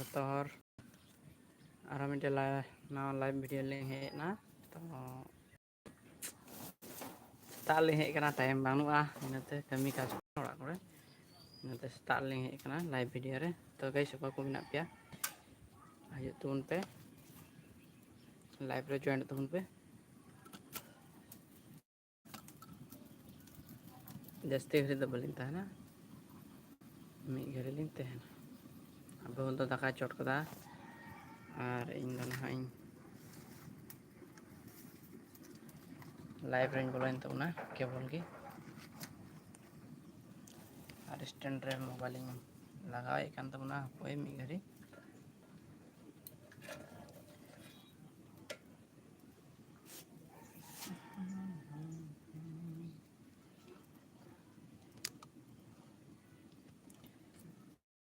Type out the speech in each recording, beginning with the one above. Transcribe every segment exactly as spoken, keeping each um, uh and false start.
ᱡᱚᱛᱚ ᱦᱚᱲ ᱟᱨᱦᱚᱸ ᱢᱤᱫᱴᱮᱱ ᱞᱟ-, ᱱᱟᱣᱟ live video ᱞᱤᱧ ᱦᱮᱡ ᱮᱱᱟ᱾ ᱛᱚ ᱥᱮᱛᱟᱜ ᱞᱤᱧ ᱦᱮᱡ ᱟᱠᱟᱱᱟ, time ᱵᱟᱹᱱᱩᱜᱼᱟ, ᱤᱱᱟᱹᱛᱮ ᱠᱟᱹᱢᱤ ᱠᱟᱡᱽ ᱚᱲᱟᱜ ᱠᱚᱨᱮ, ᱤᱱᱟᱹᱛᱮ ᱥᱮᱛᱟᱜ ᱞᱤᱧ ᱦᱮᱡ ᱟᱠᱟᱱᱟ live video ᱨᱮ᱾ ᱛᱚ guys, ᱚᱠᱟ ᱠᱚ ᱢᱮᱱᱟᱜ ᱯᱮᱭᱟ, ᱦᱤᱡᱩᱜ ᱛᱟᱵᱚᱱ ᱯᱮ, live ᱨᱮ join ᱛᱟᱵᱚᱱ ᱯᱮ᱾ ᱡᱟᱹᱥᱛᱤ ᱜᱷᱟᱹᱲᱤᱡ ᱫᱚ ᱵᱟᱹᱞᱤᱧ ᱛᱟᱦᱮᱱᱟ, ᱢᱤᱫ ᱜᱷᱟᱹᱲᱤᱡ ᱞᱤᱧ ᱛᱟᱦᱮᱱᱟ᱾ ᱟᱵᱚ ᱫᱚ ᱫᱟᱠᱟᱭ ᱪᱚᱴ ᱠᱟᱫᱟ, ᱟᱨ ᱤᱧ ᱫᱚ ᱱᱟᱦᱟᱜ ᱤᱧ live ᱨᱮᱧ ᱵᱚᱞᱚᱭᱮᱱ ᱛᱟᱵᱚᱱᱟ ᱠᱮᱵᱚᱞ ᱜᱮ᱾ ᱟᱨ stand ᱨᱮ mobile ᱤᱧ ᱞᱟᱜᱟᱣᱮᱫ ᱠᱟᱱ ᱛᱟᱵᱚᱱᱟ, ᱦᱟᱯᱳᱭ ᱢᱤᱫ ᱜᱷᱟᱹᱲᱤᱡ᱾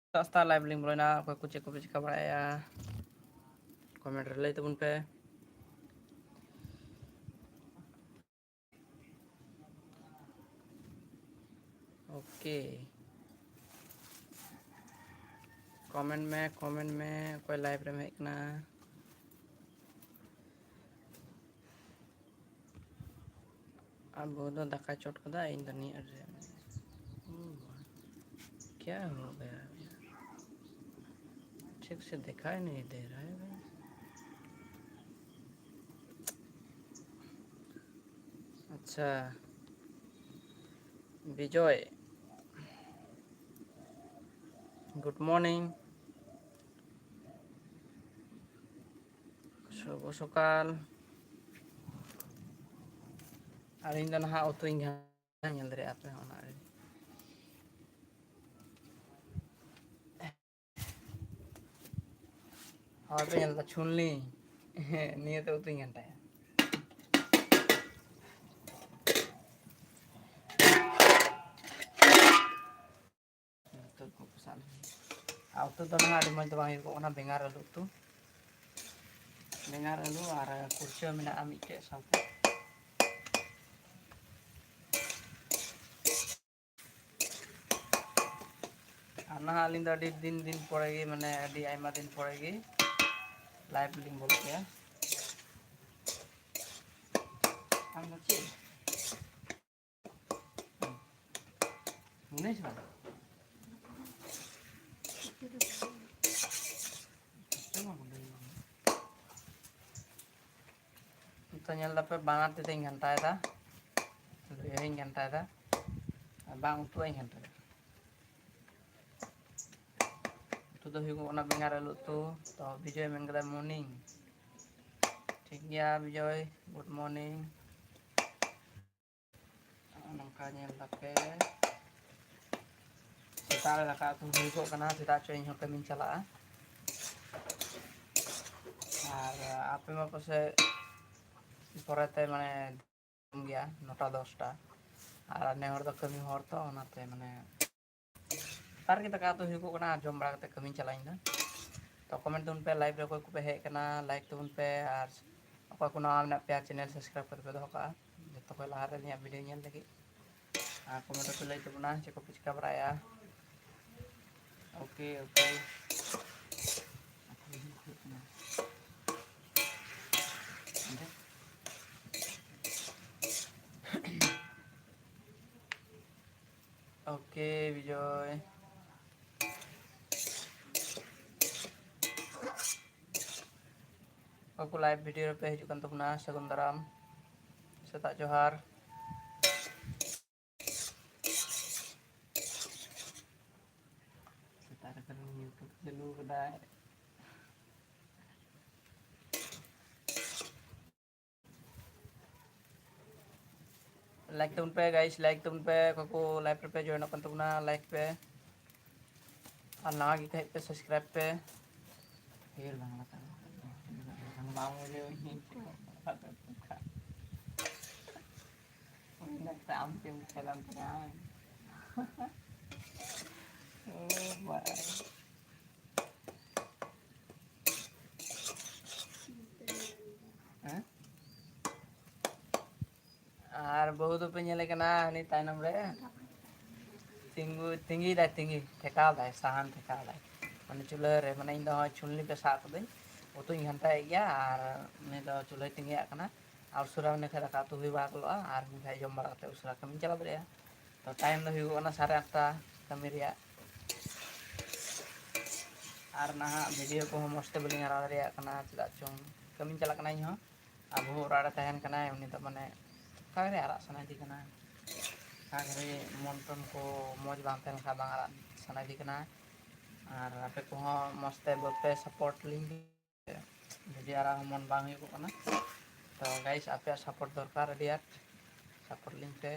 ᱥᱮᱛᱟᱜ ᱥᱮᱛᱟᱜ live ᱞᱤᱧ ᱵᱚᱞᱚᱭᱮᱱᱟ᱾ ᱚᱠᱚᱭ ᱠᱚ ᱪᱮᱫ ᱠᱚᱯᱮ ᱪᱤᱠᱟ ᱵᱟᱲᱟᱭᱮᱫᱼᱟ, comment ᱨᱮ ᱞᱟᱹᱭ ᱛᱟᱵᱚᱱ ᱯᱮ᱾ Okay, comment ᱢᱮ, comment ᱢᱮ, ᱚᱠᱚᱭ live ᱨᱮᱢ ᱦᱮᱡ ᱠᱟᱱᱟ? ᱟᱵᱚ ᱫᱚ ᱫᱟᱠᱟ ᱪᱚᱴ ᱠᱟᱫᱟ, ᱤᱧ ᱫᱚ ᱱᱤᱭᱟᱹ ᱟᱹᱰᱤ ᱨᱮ ᱢᱮᱱᱟᱹᱧᱟ᱾ ᱳ ᱵᱷᱟᱭ, ᱠᱭᱟ ᱦᱳ ᱜᱟᱭᱟ ᱭᱟᱨ? ᱴᱷᱤᱠ ᱥᱮ ᱫᱤᱠᱷᱟᱭ ᱱᱟᱦᱤᱸ ᱫᱮ ᱨᱟᱦᱟ ᱦᱟᱭ ᱵᱷᱟᱭ᱾ ᱟᱪᱪᱷᱟ, ᱵᱤᱡᱚᱭ, good morning. ᱥᱩᱵᱷ ᱥᱚᱠᱟᱞ᱾ ᱟᱨ ᱤᱧ ᱫᱚ ᱱᱟᱦᱟᱜ ᱩᱛᱩᱧ ᱜᱷᱟᱱᱴᱟᱭᱟ, ᱧᱮᱞ ᱫᱟᱲᱮᱭᱟᱜᱼᱟ ᱯᱮ ᱚᱱᱟ ᱨᱮ᱾ ᱦᱚᱲ ᱯᱮ ᱧᱮᱞ ᱫᱟ ᱪᱷᱩᱞᱱᱤ᱾ ᱦᱮᱸ, ᱱᱤᱭᱟᱹ ᱛᱮ ᱩᱛᱩᱧ ᱜᱷᱟᱱᱴᱟᱭᱟ᱾ ᱱᱤᱛᱚᱜ ᱠᱚ ᱠᱚᱥᱟᱣ ᱞᱮᱠᱷᱟᱱ᱾ ᱟᱨ ᱩᱛᱩ ᱫᱚ ᱱᱟᱦᱟᱜ ᱟᱹᱰᱤ ᱢᱚᱡᱽ ᱫᱚ ᱵᱟᱝ ᱦᱩᱭᱩᱜ ᱠᱟᱱᱟ, ᱵᱮᱸᱜᱟᱲ ᱟᱹᱞᱩ ᱩᱛᱩ᱾ ᱵᱮᱸᱜᱟᱲ ᱟᱹᱞᱩ ᱟᱨ ᱠᱩᱲᱪᱟᱹ ᱢᱮᱱᱟᱜᱼᱟ ᱢᱤᱫᱴᱮᱡ ᱥᱟᱶᱛᱮ᱾ ᱟᱨ ᱱᱟᱦᱟᱜ ᱟᱹᱞᱤᱧ ᱫᱚ ᱟᱹᱰᱤ ᱫᱤᱱ, ᱫᱤᱱ ᱯᱚᱨᱮ ᱜᱮ, ᱢᱟᱱᱮ ᱟᱹᱰᱤ ᱟᱭᱢᱟ ᱫᱤᱱ ᱯᱚᱨᱮ ᱜᱮ live ᱞᱤᱧ ᱵᱚᱞᱚ ᱠᱮᱜᱼᱟ᱾ ᱟᱢ ᱫᱚ ᱪᱮᱫ? ᱢᱚᱱᱮ ᱦᱚᱭ ᱥᱮ ᱵᱟᱝ? ᱱᱤᱛᱚᱜ ᱧᱮᱞ ᱫᱟᱯᱮ, ᱵᱟᱱᱟᱨ ᱛᱤ ᱛᱮᱧ ᱜᱷᱟᱱᱴᱟᱭᱮᱫᱟ, ᱞᱩᱭᱦᱟᱹᱧ ᱜᱷᱟᱱᱴᱟᱭᱮᱫᱟ, ᱟᱨ ᱵᱟᱝ ᱩᱛᱩᱣᱟᱜ ᱤᱧ ᱜᱷᱟᱱᱴᱟᱭᱮᱫᱟ᱾ ᱩᱛᱩ ᱫᱚ ᱦᱩᱭᱩᱜ ᱠᱟᱱᱟ ᱵᱮᱸᱜᱟᱲ ᱟᱹᱞᱩ ᱩᱛᱩ᱾ ᱛᱚ ᱵᱤᱡᱚᱭ ᱢᱮᱱ ᱠᱮᱫᱟᱭ morning᱾ ᱴᱷᱤᱠ ᱜᱮᱭᱟ ᱵᱤᱡᱚᱭ, good morning᱾ ᱱᱚᱝᱠᱟ ᱧᱮᱞ ᱛᱟᱯᱮ, ᱥᱮᱛᱟᱜ ᱨᱮ ᱫᱟᱠᱟ ᱩᱛᱩ ᱦᱩᱭ ᱠᱚᱜ ᱠᱟᱱᱟ, ᱪᱮᱫᱟᱜ ᱪᱚ ᱤᱧ ᱦᱚᱸ ᱠᱟᱹᱢᱤᱧ ᱪᱟᱞᱟᱜᱼᱟ᱾ ᱟᱨ ᱟᱯᱮ ᱢᱟ ᱯᱟᱥᱮᱡ ᱯᱚᱨᱮᱛᱮ ᱢᱟᱱᱮ ᱜᱮᱭᱟ ᱱᱚᱴᱟ ᱫᱚᱥᱴᱟ, ᱟᱨ ᱱᱮ ᱦᱚᱲ ᱫᱚ ᱠᱟᱹᱢᱤ ᱦᱚᱲ ᱛᱚ, ᱚᱱᱟᱛᱮ ᱢᱟᱱᱮ ᱛᱟᱨ ᱜᱮ ᱫᱟᱠᱟ ᱩᱛᱩ ᱦᱩᱭᱩᱜᱚᱜ ᱠᱟᱱᱟ, ᱟᱨ ᱡᱚᱢ ᱵᱟᱲᱟ ᱠᱟᱛᱮ ᱠᱟᱹᱢᱤᱧ ᱪᱟᱞᱟᱜ ᱤᱧ ᱫᱚ᱾ ᱛᱚ comment ᱛᱟᱵᱚᱱ ᱯᱮ, live ᱨᱮ ᱚᱠᱚᱭ ᱠᱚᱯᱮ ᱦᱮᱡ ᱟᱠᱟᱱᱟ, like ᱛᱟᱵᱚᱱ ᱯᱮ, ᱟᱨ ᱚᱠᱚᱭ ᱠᱚ ᱱᱟᱣᱟ ᱢᱮᱱᱟᱜ ᱯᱮᱭᱟ channel subscribe ᱠᱟᱛᱮ ᱯᱮ ᱫᱚᱦᱚ ᱠᱟᱜᱼᱟ, ᱡᱚᱛᱚ ᱠᱷᱚᱱ ᱞᱟᱦᱟ ᱨᱮ ᱟᱹᱞᱤᱧᱟᱜ video ᱧᱮᱞ ᱞᱟᱹᱜᱤᱫ᱾ ᱟᱨ comment ᱨᱮᱯᱮ ᱞᱟᱹᱭ ᱛᱟᱵᱚᱱᱟ ᱪᱮᱫ ᱠᱚᱯᱮ ᱪᱤᱠᱟ ᱵᱟᱲᱟᱭᱟ᱾ OK, OK᱾ OK ᱵᱤᱡᱚᱭ᱾ ᱚᱠᱚᱭ ᱠᱚ live video ᱨᱮᱯᱮ ᱦᱤᱡᱩᱜ ᱠᱟᱱ ᱛᱟᱵᱚᱱᱟ, ᱥᱟᱹᱜᱩᱱ ᱫᱟᱨᱟᱢ, ᱥᱮᱛᱟᱜ ᱡᱚᱦᱟᱨ᱾ ᱥᱮᱛᱟᱜ ᱨᱮ ᱠᱟᱹᱱᱩ YouTube ᱪᱟᱹᱞᱩ ᱠᱟᱫᱟᱭ᱾ Like ᱛᱟᱵᱚᱱ ᱯᱮ guys, like ᱛᱟᱵᱚᱱ ᱯᱮ᱾ ᱚᱠᱚᱭ ᱠᱚ live ᱨᱮᱯᱮ join ᱚᱜ ᱠᱟᱱ ᱛᱟᱵᱚᱱᱟ, like ᱯᱮ᱾ ᱟᱨ ᱱᱟᱣᱟ ᱜᱮ ᱠᱷᱟᱡ ᱯᱮ subscribe ᱯᱮ᱾ ᱯᱷᱤᱨ ᱵᱟᱝ ᱞᱟᱜᱟᱜᱼᱟ᱾ ᱵᱟᱝ ᱵᱩᱡᱷᱟᱹᱣ᱾ ᱩᱱᱤ ᱫᱚ ᱟᱢ ᱪᱮᱫ ᱮᱢ ᱠᱷᱮᱞᱟᱢ ᱠᱟᱱᱟ? ᱳ ᱵᱷᱟᱭ᱾ ᱦᱮᱸ? ᱟᱨ ᱵᱟᱹᱦᱩ ᱫᱚᱯᱮ ᱧᱮᱞᱮ ᱠᱟᱱᱟ ᱦᱟᱹᱱᱤ ᱛᱟᱭᱱᱚᱢ ᱨᱮ? ᱛᱤᱸᱜᱩ, ᱛᱤᱸᱜᱤᱭᱮᱫᱟᱭ, ᱛᱤᱸᱜᱤ ᱴᱷᱮᱠᱟᱣ ᱫᱟᱭ, ᱥᱟᱦᱟᱱ ᱴᱷᱮᱠᱟᱣ ᱫᱟᱭ᱾ ᱢᱟᱱᱮ ᱪᱩᱞᱦᱟᱹ ᱨᱮ, ᱢᱟᱱᱮ ᱤᱧ ᱫᱚ ᱦᱚᱸᱜᱼᱚᱭ ᱪᱷᱩᱞᱱᱤ ᱯᱮ ᱥᱟᱵ ᱠᱟᱹᱫᱟᱹᱧ, ᱩᱛᱩᱧ ᱜᱷᱟᱱᱴᱟᱭᱮᱫ ᱜᱮᱭᱟ ᱟᱨ ᱩᱱᱤ ᱫᱚ ᱪᱩᱞᱦᱟᱹᱭ ᱛᱤᱸᱜᱤᱭᱟᱜ ᱠᱟᱱᱟ᱾ ᱟᱨ ᱩᱥᱟᱹᱨᱟ ᱩᱱᱤ ᱠᱷᱟᱡ ᱫᱟᱠᱟ ᱩᱛᱩ ᱦᱩᱭ ᱵᱟᱲᱟ ᱜᱚᱫᱚᱜᱼᱟ ᱟᱨ ᱩᱱᱤ ᱠᱷᱟᱡ ᱡᱚᱢ ᱵᱟᱲᱟ ᱠᱟᱛᱮ ᱩᱥᱟᱹᱨᱟ ᱠᱟᱹᱢᱤᱧ ᱪᱟᱞᱟᱣ ᱫᱟᱲᱮᱭᱟᱜᱼᱟ᱾ ᱛᱚ ᱴᱟᱭᱤᱢ ᱫᱚ ᱦᱩᱭᱩᱜᱚᱜ ᱠᱟᱱᱟ ᱥᱟᱲᱮ ᱟᱴᱴᱟ ᱠᱟᱹᱢᱤ ᱨᱮᱭᱟᱜ᱾ ᱟᱨ ᱱᱟᱦᱟᱜ ᱵᱷᱤᱰᱤᱭᱳ ᱠᱚᱦᱚᱸ ᱢᱚᱡᱽ ᱛᱮ ᱵᱟᱹᱞᱤᱧ ᱟᱲᱟᱜ ᱫᱟᱲᱮᱭᱟᱜ ᱠᱟᱱᱟ, ᱪᱮᱫᱟᱜ ᱪᱚᱝ ᱠᱟᱹᱢᱤᱧ ᱪᱟᱞᱟᱜ ᱠᱟᱱᱟ ᱤᱧ ᱦᱚᱸ᱾ ᱟᱨ ᱵᱟᱹᱦᱩ ᱚᱲᱟᱜ ᱨᱮ ᱛᱟᱦᱮᱱ ᱠᱟᱱᱟᱭ, ᱩᱱᱤ ᱫᱚ ᱢᱟᱱᱮ ᱚᱠᱟ ᱨᱮ ᱟᱨᱟᱜ ᱥᱟᱱᱟᱭᱮᱫᱮ ᱠᱟᱱᱟ, ᱚᱠᱟ ᱜᱷᱟᱹᱲᱤ ᱢᱚᱱ ᱴᱚᱱ ᱠᱚ ᱢᱚᱡᱽ ᱵᱟᱝ ᱛᱟᱦᱮᱸ ᱞᱮᱱᱠᱷᱟᱱ ᱵᱟᱝ ᱟᱨᱟᱜ ᱥᱟᱱᱟᱭᱮᱫᱮ ᱠᱟᱱᱟ᱾ ᱟᱨ ᱟᱯᱮ ᱠᱚᱦᱚᱸ ᱢᱚᱡᱽ ᱛᱮ ᱵᱟᱯᱮ ᱥᱟᱯᱳᱨᱴ ᱞᱤᱧ ᱵᱷᱤᱰᱤᱭᱳ ᱟᱨᱟᱜ ᱦᱚᱸ ᱢᱚᱱ ᱵᱟᱝ ᱦᱩᱭᱩᱜᱚᱜ ᱠᱟᱱᱟ᱾ ᱛᱚ ᱜᱟᱭᱤᱥ, ᱟᱯᱮᱭᱟᱜ ᱥᱟᱯᱳᱨᱴ ᱫᱚᱨᱠᱟᱨ ᱟᱹᱰᱤ ᱟᱸᱴ, ᱥᱟᱯᱳᱨᱴ ᱞᱤᱧ ᱯᱮ᱾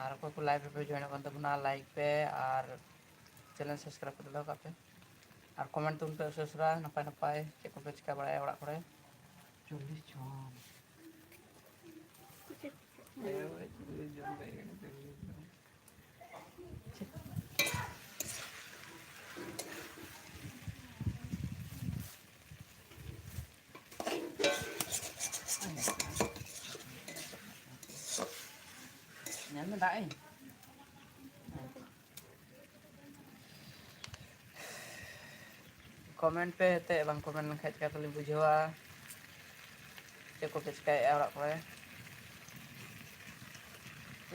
ᱟᱨ ᱚᱠᱚᱭ ᱠᱚ ᱞᱟᱭᱤᱵᱷ ᱨᱮᱯᱮ ᱡᱚᱭᱮᱱᱚᱜ ᱠᱟᱱ ᱛᱟᱵᱚᱱᱟ, ᱞᱟᱭᱤᱠ ᱯᱮ ᱟᱨ ᱪᱮᱱᱮᱞ ᱥᱟᱵᱥᱠᱨᱟᱭᱤᱵ ᱠᱟᱛᱮ ᱫᱚᱦᱚ ᱠᱟᱜ ᱯᱮ᱾ ᱟᱨ ᱠᱚᱢᱮᱱᱴ ᱛᱟᱵᱚᱱ ᱯᱮ ᱩᱥᱟᱹᱨᱟ ᱩᱥᱟᱹᱨᱟ, ᱱᱟᱯᱟᱭ ᱱᱟᱯᱟᱭ ᱪᱮᱫ ᱠᱚᱯᱮ ᱪᱤᱠᱟ ᱵᱟᱲᱟᱭᱟ ᱚᱲᱟᱜ ᱠᱚᱨᱮ᱾ ᱪᱚᱞᱞᱤᱥ ᱡᱚᱱ᱾ ᱦᱮᱸ, ᱪᱚᱞᱞᱤᱥ ᱡᱚᱱ ᱯᱮ ᱦᱩᱭ ᱠᱟᱱᱟ, ᱪᱚᱞᱞᱤᱥ ᱡᱚᱱ᱾ ᱧᱮᱞ ᱢᱮ ᱫᱟᱜ ᱤᱧ᱾ ᱠᱚᱢᱮᱱᱴ ᱯᱮ ᱮᱱᱛᱮᱫ, ᱵᱟᱝ ᱠᱚᱢᱮᱱᱴ ᱞᱮᱱᱠᱷᱟᱡ ᱪᱤᱠᱟᱹ ᱛᱮᱞᱤᱧ ᱵᱩᱡᱷᱟᱹᱣᱟ ᱪᱮᱫ ᱠᱚᱯᱮ ᱪᱤᱠᱟᱹᱭᱮᱫᱼᱟ ᱚᱲᱟᱜ ᱠᱚᱨᱮ?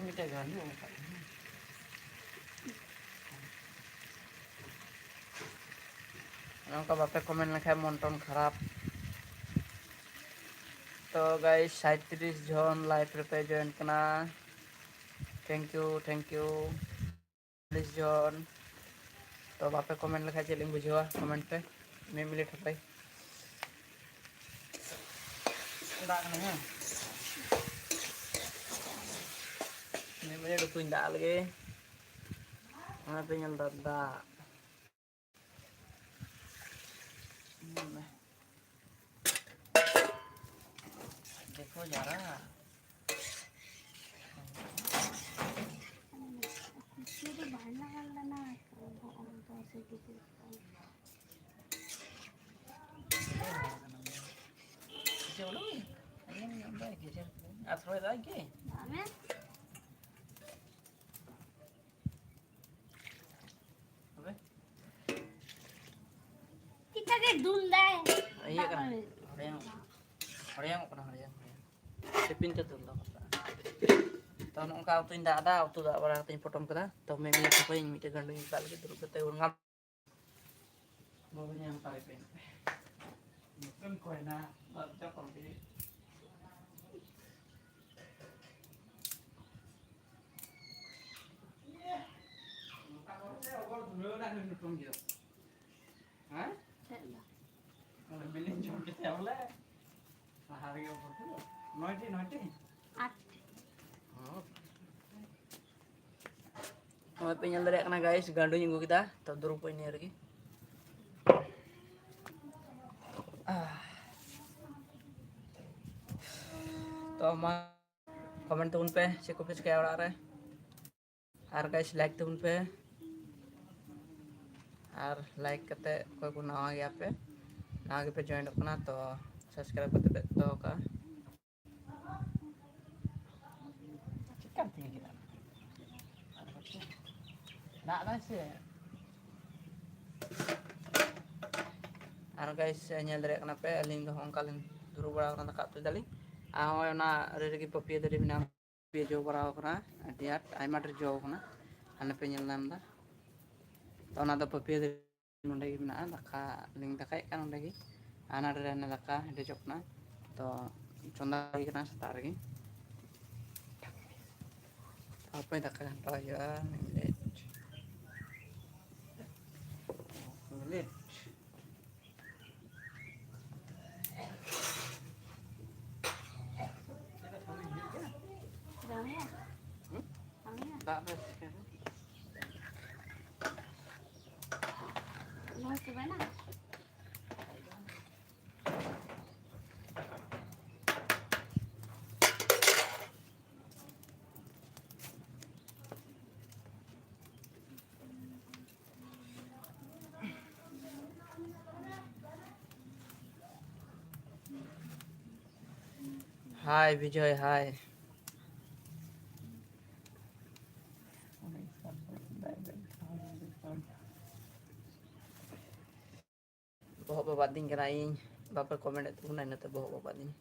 ᱢᱤᱫᱴᱮᱡ ᱜᱟᱱ ᱫᱚ ᱚᱱᱠᱟ ᱜᱮ᱾ ᱱᱚᱝᱠᱟ ᱵᱟᱯᱮ ᱠᱚᱢᱮᱱᱴ ᱞᱮᱠᱷᱟᱡ ᱢᱚᱱ ᱴᱚᱱ ᱠᱷᱟᱨᱟᱯ᱾ ᱛᱚ ᱜᱟᱭᱤᱥ, ᱥᱟᱸᱭᱛᱨᱤᱥ ᱡᱚᱱ ᱞᱟᱭᱤᱵᱷ ᱨᱮᱯᱮ ᱡᱚᱭᱮᱱ ᱠᱟᱱᱟ᱾ Thank you, thank you᱾ ᱪᱚᱞᱞᱤᱥ ᱡᱚᱱ᱾ ᱛᱚ ᱵᱟᱯᱮ ᱠᱚᱢᱮᱱᱴ ᱞᱮᱠᱷᱟᱡ ᱪᱮᱫ ᱞᱤᱧ ᱵᱩᱡᱷᱟᱹᱣᱟ? ᱠᱚᱢᱮᱱᱴ ᱯᱮ᱾ ᱢᱤᱫ ᱢᱤᱱᱤᱴ ᱦᱟᱯᱮ᱾ ᱫᱟᱜ ᱠᱟᱱᱟ, ᱦᱮᱸ? ᱢᱤᱫ ᱢᱤᱱᱤᱴ ᱩᱛᱩᱧ ᱫᱟᱜ ᱞᱮᱜᱮ᱾ ᱚᱱᱟᱛᱮ ᱧᱮᱞ ᱫᱟ ᱫᱟᱜ᱾ ᱧᱮᱞ ᱢᱮ᱾ ᱫᱮᱠᱷᱳ ᱡᱟᱨᱟ᱾ ᱠᱩᱪᱤ ᱫᱚ ᱵᱟᱭ ᱞᱟᱜᱟᱣ ᱞᱮᱱᱟ᱾ ᱦᱚᱸᱜᱼᱚ ᱱᱚᱝᱠᱟ ᱥᱮ ᱜᱤᱫᱽᱨᱟᱹ ᱠᱚ᱾ ᱟᱨ ᱛᱷᱚᱲᱟ ᱫᱟᱜ ᱜᱮ᱾ ᱫᱟᱜ ᱢᱮ᱾ ᱫᱩᱞ ᱫᱟᱭ᱾ ᱤᱭᱟᱹ ᱠᱟᱱᱟ᱾ ᱦᱚᱲᱮᱭᱟᱝ, ᱦᱚᱲᱮᱭᱟᱝᱚᱜ ᱠᱟᱱᱟ, ᱦᱚᱲᱮᱭᱟᱝ, ᱦᱚᱲᱮᱭᱟᱝ᱾ ᱴᱤᱯᱤᱱ ᱛᱮ ᱫᱩᱞ ᱫᱚ᱾ ᱛᱚ, ᱱᱚᱝᱠᱟ ᱩᱛᱩᱧ ᱫᱟᱜ ᱮᱫᱟ, ᱩᱛᱩ ᱫᱟᱜ ᱵᱟᱲᱟ ᱠᱟᱛᱮᱧ ᱯᱚᱴᱚᱢ ᱠᱮᱫᱟ᱾ ᱛᱚ, ᱢᱮ ᱢᱮ ᱛᱟᱠᱚᱧ ᱢᱤᱫᱴᱮᱡ ᱜᱟᱹᱰᱤᱧ ᱢᱮᱛᱟᱜ ᱞᱟᱹᱜᱤᱫ ᱫᱩᱲᱩᱵ ᱠᱟᱛᱮ ᱜᱚᱲ ᱵᱟᱹᱵᱩ ᱧᱮᱞ ᱛᱟᱨᱮ ᱯᱮ᱾ ᱱᱚᱛᱮᱱ ᱠᱚᱭᱱᱟ, ᱞᱟᱡᱡᱟ ᱠᱚᱢ ᱜᱮ᱾ ᱱᱚᱝᱠᱟ ᱠᱚᱨᱮ ᱚᱜᱚᱨ ᱫᱷᱩᱨᱟᱹᱣ ᱮᱱᱟ ᱱᱩᱭ ᱱᱩᱛᱩᱢ ᱜᱮ᱾ ᱦᱮᱸ? ᱪᱮᱫ ᱞᱮᱠᱟ? ᱚᱱᱟ ᱵᱤᱞᱤᱧ ᱡᱚᱢ ᱠᱮᱫᱟ ᱵᱚᱞᱮ᱾ ᱞᱟᱦᱟ ᱨᱮᱜᱮ ᱚᱜᱚᱨ ᱫᱷᱩᱨᱟᱹᱣ᱾ ᱱᱚᱭᱴᱤ, ᱱᱚᱭᱴᱤ᱾ ᱟᱴ᱾ ᱦᱚᱸ᱾ ᱱᱚᱜᱼᱚᱭ ᱯᱮ ᱧᱮᱞ ᱫᱟᱲᱮᱭᱟᱜ ᱠᱟᱱᱟ guys, ᱜᱟᱸᱰᱚᱧ ᱟᱹᱜᱩ ᱠᱮᱫᱟ᱾ ᱛᱚ, ᱫᱩᱲᱩᱵ ᱠᱚᱜ ᱤᱧ ᱱᱤᱭᱟᱹ ᱨᱮᱜᱮ᱾ ᱟᱦ᱾ ᱛᱚ, ᱢᱟ comment ᱛᱟᱵᱚᱱ ᱯᱮ, ᱪᱮᱫ ᱠᱚᱯᱮ ᱪᱤᱠᱟᱹᱭᱟ ᱚᱲᱟᱜ ᱨᱮ᱾ ᱟᱨ guys, like ᱛᱟᱵᱚᱱ ᱯᱮ᱾ ᱟᱨ like ᱠᱟᱛᱮ ᱚᱠᱚᱭ ᱠᱚ ᱱᱟᱣᱟ ᱜᱮᱭᱟ ᱯᱮ, ᱱᱟᱣᱟ ᱜᱮᱯᱮ joinᱚᱜ ᱠᱟᱱᱟ, ᱛᱚ subscribe ᱠᱟᱛᱮ ᱯᱮ ᱫᱚᱦᱚ ᱠᱟᱜᱼᱟ᱾ ᱪᱮᱫᱠᱟᱢ ᱛᱤᱧ ᱠᱮᱫᱟ? ᱫᱟᱜ ᱫᱟᱭ ᱥᱮ? ᱟᱨ guys, ᱧᱮᱞ ᱫᱟᱲᱮᱭᱟᱜ ᱠᱟᱱᱟ ᱯᱮ, ᱟᱹᱞᱤᱧ ᱫᱚ ᱦᱚᱸᱜᱼᱚ ᱱᱚᱝᱠᱟ ᱞᱤᱧ ᱫᱩᱲᱩᱵ ᱵᱟᱲᱟ ᱟᱠᱟᱱᱟ, ᱫᱟᱠᱟ ᱩᱛᱩᱭ ᱫᱟᱞᱤᱧ᱾ ᱟᱨ ᱦᱚᱸᱜᱼᱚᱭ ᱚᱱᱟ ᱟᱲᱮ ᱨᱮᱜᱮ ᱯᱟᱹᱯᱤᱭᱟᱹ ᱫᱟᱨᱮ ᱢᱮᱱᱟᱜᱼᱟ, ᱯᱟᱹᱯᱤᱭᱟᱹ ᱡᱚ ᱵᱟᱲᱟ ᱟᱠᱟᱱᱟ, ᱟᱹᱰᱤ ᱟᱸᱴ, ᱟᱭᱢᱟ ᱰᱷᱮᱨ ᱡᱚ ᱟᱠᱟᱱᱟ᱾ ᱟᱨ ᱱᱚᱰᱮ ᱯᱮ ᱧᱮᱞ ᱧᱟᱢ ᱮᱫᱟ, ᱛᱚ ᱚᱱᱟ ᱫᱚ ᱯᱟᱹᱯᱤᱭᱟᱹ ᱫᱟᱨᱮ ᱱᱚᱰᱮ ᱜᱮ ᱢᱮᱱᱟᱜᱼᱟ᱾ ᱫᱟᱠᱟ ᱞᱤᱧ ᱫᱟᱠᱟᱭᱮᱫ ᱠᱟᱱ ᱱᱚᱰᱮ ᱜᱮ, ᱟᱨ ᱱᱚᱰᱮ ᱨᱮ ᱦᱟᱱᱮ ᱫᱟᱠᱟ ᱦᱮᱰᱮᱡᱚᱜ ᱠᱟᱱᱟ, ᱛᱚ ᱪᱚᱸᱫᱟ ᱦᱩᱭ ᱠᱟᱱᱟ ᱥᱮᱛᱟᱜ ᱨᱮᱜᱮ᱾ ᱛᱟᱨᱯᱚᱨᱮ ᱫᱟᱠᱟ ᱜᱷᱟᱱᱴᱟᱣ ᱦᱩᱭᱩᱜᱼᱟ ᱢᱤᱫ ᱢᱤᱱᱤᱴ᱾ ᱢᱤᱫ ᱢᱤᱱᱤᱴ᱾ ᱫᱟᱜ ᱫᱚ ᱪᱤᱠᱟᱹᱭᱟ? ᱱᱚᱣᱟ ᱪᱟᱵᱟᱭᱮᱱᱟ? Hi, Bijoy, hi. ᱵᱚᱦᱚᱜ ᱵᱟᱵᱟᱫ ᱫᱤᱧ ᱠᱟᱱᱟ ᱤᱧ, ᱵᱟᱯᱮ comment ᱮᱫ ᱛᱟᱵᱚᱱᱟ, ᱤᱱᱟᱹᱛᱮ ᱵᱚᱦᱚᱜ ᱵᱟᱵᱟᱫ ᱫᱤᱧ᱾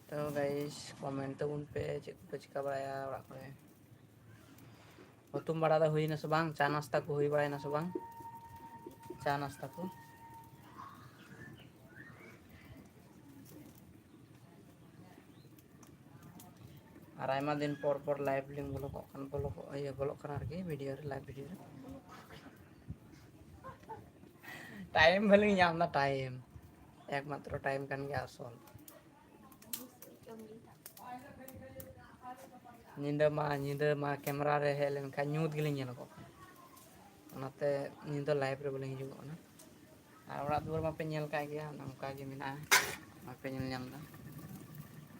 ᱛᱚ guys, comment ᱛᱟᱵᱚᱱ ᱯᱮ, ᱪᱮᱫ ᱠᱚᱯᱮ ᱪᱤᱠᱟ ᱵᱟᱲᱟᱭᱟ ᱚᱲᱟᱜ ᱠᱚᱨᱮ? ᱦᱩᱛᱩᱢ ᱵᱟᱲᱟ ᱫᱚ ᱦᱩᱭᱱᱟ ᱥᱮ ᱵᱟᱝ? ᱪᱟ ᱱᱟᱥᱛᱟ ᱠᱚ ᱦᱩᱭ ᱵᱟᱲᱟᱭᱱᱟ ᱥᱮ ᱵᱟᱝ? ᱪᱟ ᱱᱟᱥᱛᱟ ᱠᱚ᱾ ᱟᱨ ᱟᱭᱢᱟ ᱫᱤᱱ ᱯᱚᱨ ᱯᱚᱨ live ᱞᱤᱧ ᱵᱚᱞᱚ ᱠᱚᱜ ᱠᱟᱱ, ᱵᱚᱞᱚ ᱠᱚᱜ, ᱤᱭᱟᱹ, ᱵᱚᱞᱚᱜ ᱠᱟᱱᱟ ᱟᱨᱠᱤ video ᱨᱮ, live video ᱨᱮ᱾ Time ᱵᱟᱹᱞᱤᱧ ᱧᱟᱢ ᱮᱫᱟ, time, ᱮᱠᱢᱟᱛᱨᱚ time ᱠᱟᱱ ᱜᱮᱭᱟ ᱟᱥᱚᱞ᱾ ᱧᱤᱫᱟᱹ ᱢᱟ, ᱧᱤᱫᱟᱹ ᱢᱟ camera ᱨᱮ ᱦᱮᱡ ᱞᱮᱱᱠᱷᱟᱱ ᱧᱩᱛ ᱜᱮᱞᱤᱧ ᱧᱮᱞ ᱠᱚᱜ ᱠᱟᱱᱟ, ᱚᱱᱟᱛᱮ ᱧᱤᱫᱟᱹ live ᱨᱮ ᱵᱟᱹᱞᱤᱧ ᱦᱤᱡᱩᱜᱚᱜ ᱠᱟᱱᱟ᱾ ᱟᱨ ᱚᱲᱟᱜ ᱫᱩᱣᱟᱹᱨ ᱢᱟᱯᱮ ᱧᱮᱞ ᱠᱟᱜ ᱜᱮᱭᱟ, ᱱᱚᱝᱠᱟ ᱜᱮ ᱢᱮᱱᱟᱜᱼᱟ, ᱢᱟᱯᱮ ᱧᱮᱞ ᱧᱟᱢ ᱮᱫᱟ᱾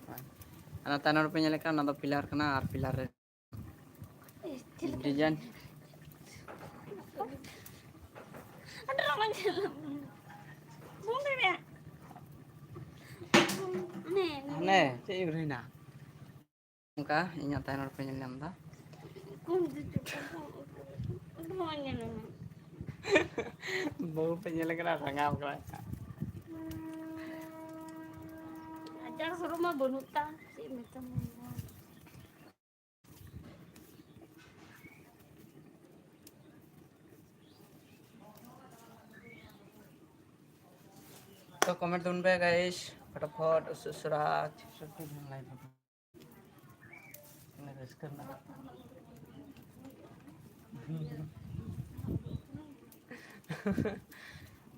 ᱦᱳᱭ᱾ ᱚᱱᱟ ᱛᱟᱭᱱᱚᱢ ᱨᱮᱯᱮ ᱧᱮᱞ ᱠᱟᱱᱟ, ᱚᱱᱟ ᱫᱚ pillar ᱠᱟᱱᱟ, ᱟᱨ pillar ᱨᱮ design᱾ ᱦᱟᱱᱮ ᱪᱮᱫ ᱤᱧ ᱨᱚᱦᱚᱭᱱᱟ? ᱚᱱᱠᱟ ᱤᱧᱟᱹᱜ ᱛᱟᱭᱱᱚᱢ ᱨᱮᱯᱮ ᱧᱮᱞ ᱧᱟᱢ ᱮᱫᱟ᱾ ᱵᱟᱹᱦᱩ ᱯᱮ ᱧᱮᱞ ᱠᱟᱱᱟ, ᱨᱟᱸᱜᱟᱣ ᱠᱟᱱᱟ᱾ ᱟᱡᱟᱜ ᱥᱚᱨᱚᱢ ᱢᱟ ᱵᱟᱹᱱᱩᱜ ᱛᱟᱢ, ᱪᱮᱫ ᱢᱮᱛᱟᱢᱟ᱾ ᱛᱚ comment ᱛᱟᱵᱚᱱ ᱯᱮ guys, ᱯᱷᱚᱴᱟᱯᱷᱚᱴ ᱩᱥᱟᱹᱨᱟ ᱩᱥᱟᱹᱨᱟ᱾ ᱛᱤᱱᱟᱹᱜ ᱨᱟᱹᱥᱠᱟᱹ ᱨᱮᱱᱟᱜ ᱠᱟᱛᱷᱟ᱾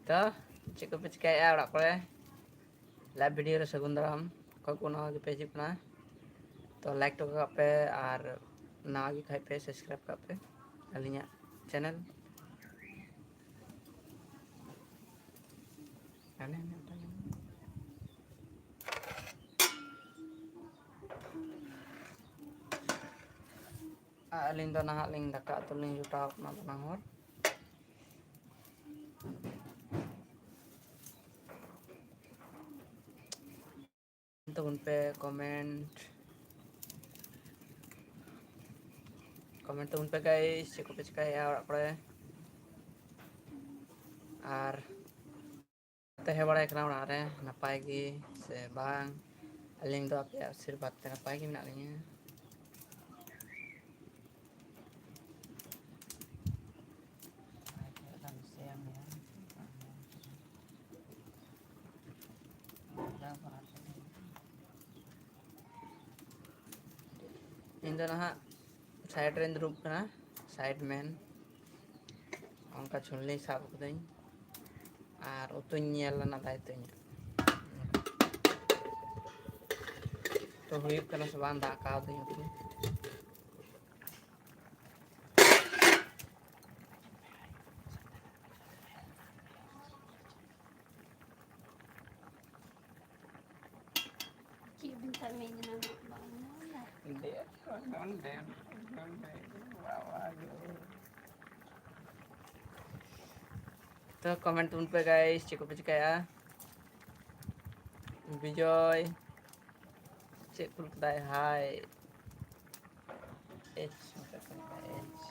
ᱛᱚ ᱪᱮᱫ ᱠᱚᱯᱮ ᱪᱤᱠᱟᱹᱭᱮᱫᱼᱟ ᱚᱲᱟᱜ ᱠᱚᱨᱮ? Live video ᱨᱮ ᱥᱟᱹᱜᱩᱱ ᱫᱟᱨᱟᱢ᱾ ᱚᱠᱚᱭ ᱠᱚ ᱱᱟᱣᱟ ᱜᱮᱯᱮ ᱦᱤᱡᱩᱜ ᱠᱟᱱᱟ, ᱛᱚ like ᱴᱚ ᱠᱟᱜ ᱯᱮ ᱟᱨ ᱱᱟᱣᱟ ᱜᱮ ᱠᱷᱟᱡ ᱯᱮ subscribe ᱠᱟᱜ ᱯᱮ ᱟᱹᱞᱤᱧᱟᱜ channel᱾ ᱟᱨ ᱟᱹᱞᱤᱧ ᱫᱚ ᱱᱟᱦᱟᱜ ᱞᱤᱧ ᱫᱟᱠᱟ ᱩᱛᱩ ᱞᱤᱧ ᱡᱚᱴᱟᱣ ᱠᱟᱱᱟ ᱵᱟᱱᱟ ᱦᱚᱲ᱾ ᱛᱟᱵᱚᱱ ᱯᱮ comment᱾ Comment ᱛᱟᱵᱚᱱ ᱯᱮ guys, ᱪᱮᱫ ᱠᱚᱯᱮ ᱪᱮᱠᱟᱭᱮᱫᱼᱟ ᱚᱲᱟᱜ ᱠᱚᱨᱮ? ᱟᱨ ᱛᱟᱦᱮᱸ ᱵᱟᱲᱟᱭ ᱠᱟᱱᱟ ᱚᱲᱟᱜ ᱨᱮ ᱱᱟᱯᱟᱭ ᱜᱮ ᱥᱮ ᱵᱟᱝ? ᱟᱹᱞᱤᱧ ᱫᱚ ᱟᱯᱮᱭᱟᱜ ᱟᱥᱤᱨᱵᱟᱫᱽ ᱛᱮ ᱱᱟᱯᱟᱭ ᱜᱮ ᱢᱮᱱᱟᱜ ᱞᱤᱧᱟ᱾ ᱤᱧ ᱫᱚ ᱱᱟᱦᱟᱜ side ᱨᱮᱧ ᱫᱩᱲᱩᱵ ᱠᱟᱱᱟ, side man᱾ ᱚᱱᱠᱟ ᱪᱷᱩᱞᱱᱤ ᱥᱟᱵ ᱠᱟᱹᱫᱟᱹᱧ ᱟᱨ ᱩᱛᱩᱧ ᱧᱮᱞ ᱨᱮᱱᱟᱜ ᱫᱟᱭᱤᱛᱛᱚ ᱤᱧᱟᱹᱜ᱾ ᱛᱚ ᱦᱩᱭᱩᱜ ᱠᱟᱱᱟ ᱥᱮ ᱵᱟᱝ ᱫᱟᱜ ᱠᱟᱣᱫᱟᱹᱧ ᱩᱛᱩ? ᱪᱮᱫ ᱵᱤᱱ ᱠᱟᱹᱢᱤ ᱠᱟᱱᱟ? ᱵᱟᱝ ᱧᱟᱢ ᱮᱫᱟ᱾ ᱰᱮᱴ ᱠᱷᱚᱱ ᱰᱮᱴ ᱠᱷᱚᱱ ᱰᱮᱴ, ᱵᱟᱵᱟ ᱜᱮ᱾ ᱛᱚ comment ᱛᱟᱵᱚᱱ ᱯᱮ guys, ᱪᱮᱫ ᱠᱚᱯᱮ ᱪᱤᱠᱟᱹᱭᱟ? ᱵᱤᱡᱚᱭ ᱪᱮᱫ ᱠᱩᱞ ᱠᱮᱫᱟᱭ? Hi H ᱢᱮᱛᱟᱜ ᱠᱟᱱᱟ, H᱾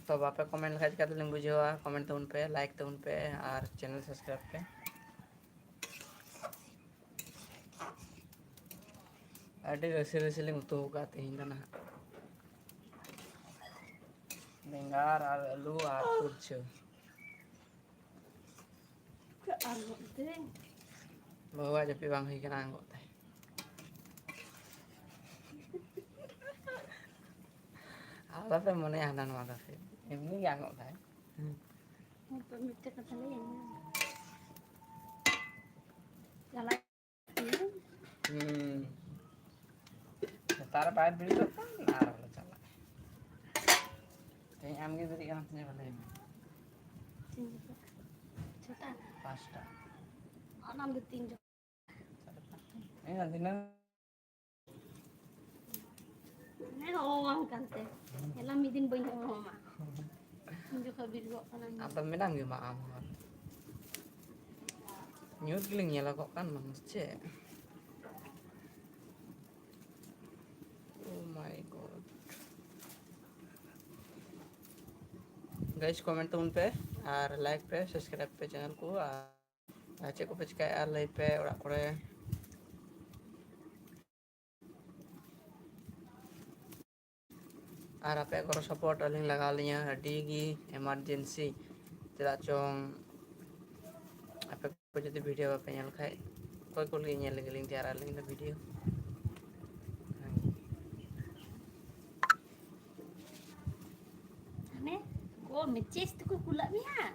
ᱛᱚ ᱵᱟᱯᱮ comment ᱞᱮᱠᱷᱟᱱ ᱪᱤᱠᱟᱹ ᱛᱮᱞᱤᱧ ᱵᱩᱡᱷᱟᱹᱣᱟ? Comment ᱛᱟᱵᱚᱱ ᱯᱮ, like ᱛᱟᱵᱚᱱ ᱯᱮ ᱟᱨ channel subscribe ᱯᱮ᱾ ᱟᱹᱰᱤ ᱨᱟᱹᱥᱤ ᱨᱟᱹᱥᱤ ᱞᱤᱧ ᱩᱛᱩ ᱟᱠᱟᱫ ᱛᱮᱦᱮᱧ ᱫᱚ ᱱᱟᱦᱟᱜ᱾ ᱵᱮᱸᱜᱟᱲ ᱟᱨ ᱟᱹᱞᱩ ᱟᱨ ᱠᱩᱲᱪᱟᱹ᱾ ᱟᱨ ᱱᱚᱛᱮ ᱵᱟᱹᱦᱩᱣᱟᱜ ᱡᱟᱹᱯᱤᱫ ᱵᱟᱝ ᱦᱩᱭ ᱠᱟᱱᱟ, ᱟᱸᱜᱚᱜ ᱛᱟᱭ᱾ ᱟᱞᱚᱯᱮ ᱢᱚᱱᱮᱭᱟ ᱦᱟᱱᱟ ᱱᱚᱣᱟ ᱫᱚ, ᱮᱢᱱᱤ ᱜᱮ ᱟᱸᱜᱚᱜ ᱛᱟᱭ᱾ ᱦᱮᱸ᱾ ᱦᱮᱸ ᱛᱚ, ᱢᱤᱫᱴᱮᱡ ᱠᱟᱛᱷᱟ ᱞᱟᱹᱭ ᱟᱹᱧ ᱢᱮ᱾ ᱪᱟᱞᱟᱜ ᱦᱩᱸ᱾ ᱥᱮᱛᱟᱜ ᱨᱮ ᱵᱟᱭ ᱵᱮᱨᱮᱫᱚᱜ ᱠᱟᱱ, ᱟᱨ ᱦᱚᱸᱞᱮ ᱪᱟᱞᱟᱜᱼᱟ᱾ ᱛᱮᱦᱮᱧ ᱟᱢᱜᱮ ᱵᱮᱨᱮᱫ ᱠᱟᱱᱟ ᱛᱤᱱᱟᱹᱜ ᱞᱟᱹᱭ ᱢᱮ? ᱛᱤᱱ ᱡᱚᱠᱷᱚᱱ? ᱪᱷᱚᱴᱟ? ᱯᱟᱸᱪᱴᱟ᱾ ᱟᱨ ᱟᱢ ᱫᱚ ᱛᱤᱱ ᱡᱚᱠᱷᱚᱱ? ᱥᱟᱲᱮ ᱯᱟᱸᱪᱴᱟ᱾ ᱤᱧ ᱫᱚ ᱫᱤᱱᱟᱹᱢ ᱦᱮᱸ, ᱦᱚᱦᱚᱣᱟᱢ ᱠᱟᱱᱛᱮ᱾ ᱧᱮᱞᱟᱢ ᱢᱤᱫ ᱫᱤᱱ ᱵᱟᱹᱧ ᱦᱚᱦᱚᱣᱟᱢᱟ᱾ ᱩᱱ ᱡᱚᱠᱷᱚᱱ ᱵᱤᱨᱜᱚᱜ ᱠᱟᱱᱟᱢ᱾ ᱟᱫᱚ ᱢᱮᱱᱟᱢ ᱜᱮ ᱢᱟ ᱟᱢ ᱦᱚᱸ᱾ ᱧᱩᱛ ᱜᱮᱞᱤᱧ ᱧᱮᱞᱚᱜᱚᱜ ᱠᱟᱱ ᱢᱟᱱᱮ ᱪᱮᱫ? Guys, comment ᱛᱟᱵᱚᱱ ᱯᱮ ᱟᱨ like ᱯᱮ, subscribe ᱯᱮ channel ᱠᱚ᱾ ᱟᱨ, ᱟᱨ ᱪᱮᱫ ᱠᱚᱯᱮ ᱪᱤᱠᱟᱭᱮᱫᱼᱟ ᱞᱟᱹᱭ ᱯᱮ ᱚᱲᱟᱜ ᱠᱚᱨᱮ᱾ ᱟᱨ ᱟᱯᱮᱭᱟᱜ ᱜᱚᱲᱚ support ᱟᱹᱞᱤᱧ ᱞᱟᱜᱟᱣ ᱞᱤᱧᱟ ᱟᱹᱰᱤ ᱜᱮ emergency᱾ ᱪᱮᱫᱟᱜ ᱪᱚᱝ ᱟᱯᱮ ᱠᱚ ᱡᱩᱫᱤ video ᱵᱟᱯᱮ ᱧᱮᱞ ᱠᱷᱟᱡ, ᱚᱠᱚᱭ ᱠᱚ ᱞᱟᱹᱜᱤᱫ ᱧᱮᱞ ᱞᱟᱹᱜᱤᱫ ᱞᱤᱧ ᱛᱮᱭᱟᱨᱟ ᱟᱹᱞᱤᱧ ᱫᱚ video? ᱦᱟᱱᱮ ᱠᱚ message ᱛᱮᱠᱚ ᱠᱩᱞᱟᱜ ᱢᱮᱭᱟ᱾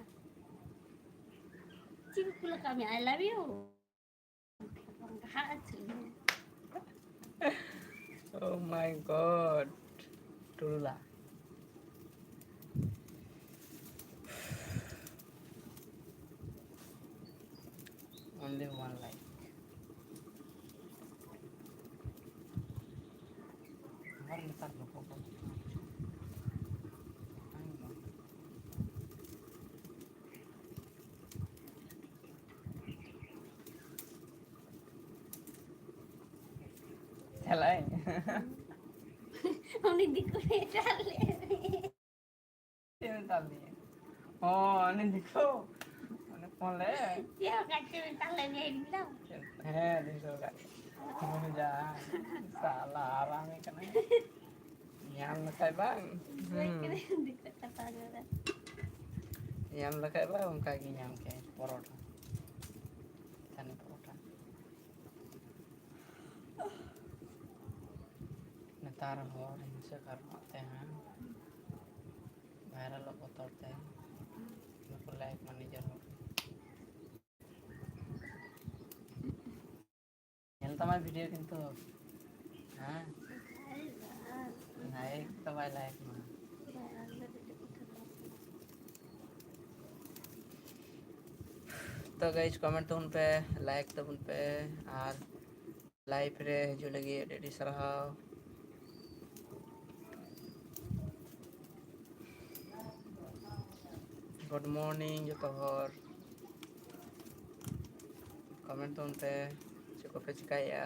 ᱪᱮᱫ ᱠᱚ ᱠᱩᱞ ᱟᱠᱟᱫ ᱢᱮᱭᱟ? I love you. Oh my God, ᱴᱩᱞᱟ᱾ Only one like. ᱟᱵᱟᱨ ᱱᱮᱛᱟᱨ ᱵᱟᱠᱚ ᱠᱚᱞ ᱠᱟᱱᱟ᱾ ᱪᱟᱞᱟᱜ ᱟᱹᱧ᱾ ᱩᱱᱤ ᱫᱤᱠᱩ ᱢᱮᱛᱟ ᱞᱮ᱾ ᱪᱮᱫ ᱢᱮᱛᱟ ᱞᱮᱭᱟ? ᱚ, ᱩᱱᱤ ᱫᱤᱠᱩ᱾ ᱩᱱᱤ ᱯᱷᱳᱱ ᱞᱮ᱾ ᱪᱮᱫ ᱦᱚᱸ ᱠᱟᱹᱴᱤᱡ ᱢᱮᱛᱟ ᱞᱮ ᱜᱮ ᱤᱧ ᱫᱚ᱾ ᱦᱮᱸ, ᱫᱤᱠᱩ ᱠᱟᱱ᱾ ᱩᱱᱤ ᱡᱟ, ᱥᱟᱞᱟ ᱟᱨᱟᱢᱮ ᱠᱟᱱᱟ᱾ ᱧᱟᱢ ᱞᱮᱠᱷᱟᱡ ᱵᱟᱝ᱾ ᱵᱩᱡᱷᱟᱹᱣ ᱦᱩᱸ᱾ ᱠᱟᱹᱫᱟᱹᱧ, ᱫᱤᱠᱩ ᱠᱟᱛᱷᱟ ᱠᱟᱱᱟ᱾ ᱧᱟᱢ ᱞᱮᱠᱷᱟᱡ ᱵᱟᱝ, ᱚᱱᱠᱟ ᱜᱮ ᱧᱟᱢ ᱠᱮᱫ ᱯᱚᱨᱚᱴᱟ᱾ ᱛᱟᱦᱞᱮ ᱯᱚᱨᱚᱴᱟ᱾ ᱱᱮᱛᱟᱨ ᱦᱚᱲ ᱦᱤᱝᱥᱟᱹ ᱠᱟᱨᱚᱱᱚᱜ ᱛᱮ, ᱦᱮᱸ, ᱵᱷᱟᱭᱨᱟᱞᱚᱜ ᱵᱚᱛᱚᱨ ᱛᱮ ᱵᱟᱠᱚ like ᱢᱟ ᱱᱤᱡᱮᱨ ᱦᱚᱲ᱾ ᱧᱮᱞ ᱛᱟᱢᱟᱭ video ᱠᱤᱱᱛᱩ, ᱦᱮᱸ, like ᱛᱚ ᱵᱟᱭ like ᱢᱟ᱾ ᱛᱚ guys, comment ᱛᱟᱵᱚᱱ ᱯᱮ, like ᱛᱟᱵᱚᱱ ᱯᱮ, ᱟᱨ live ᱨᱮ ᱦᱤᱡᱩᱜ ᱞᱟᱹᱜᱤᱫ ᱟᱹᱰᱤ ᱟᱹᱰᱤ ᱥᱟᱨᱦᱟᱣ᱾ Good morning ᱡᱚᱛᱚ ᱦᱚᱲ᱾ Comment ᱛᱟᱵᱚᱱ ᱯᱮ, ᱪᱮᱫ ᱠᱚᱯᱮ ᱪᱤᱠᱟᱭᱮᱫᱼᱟ?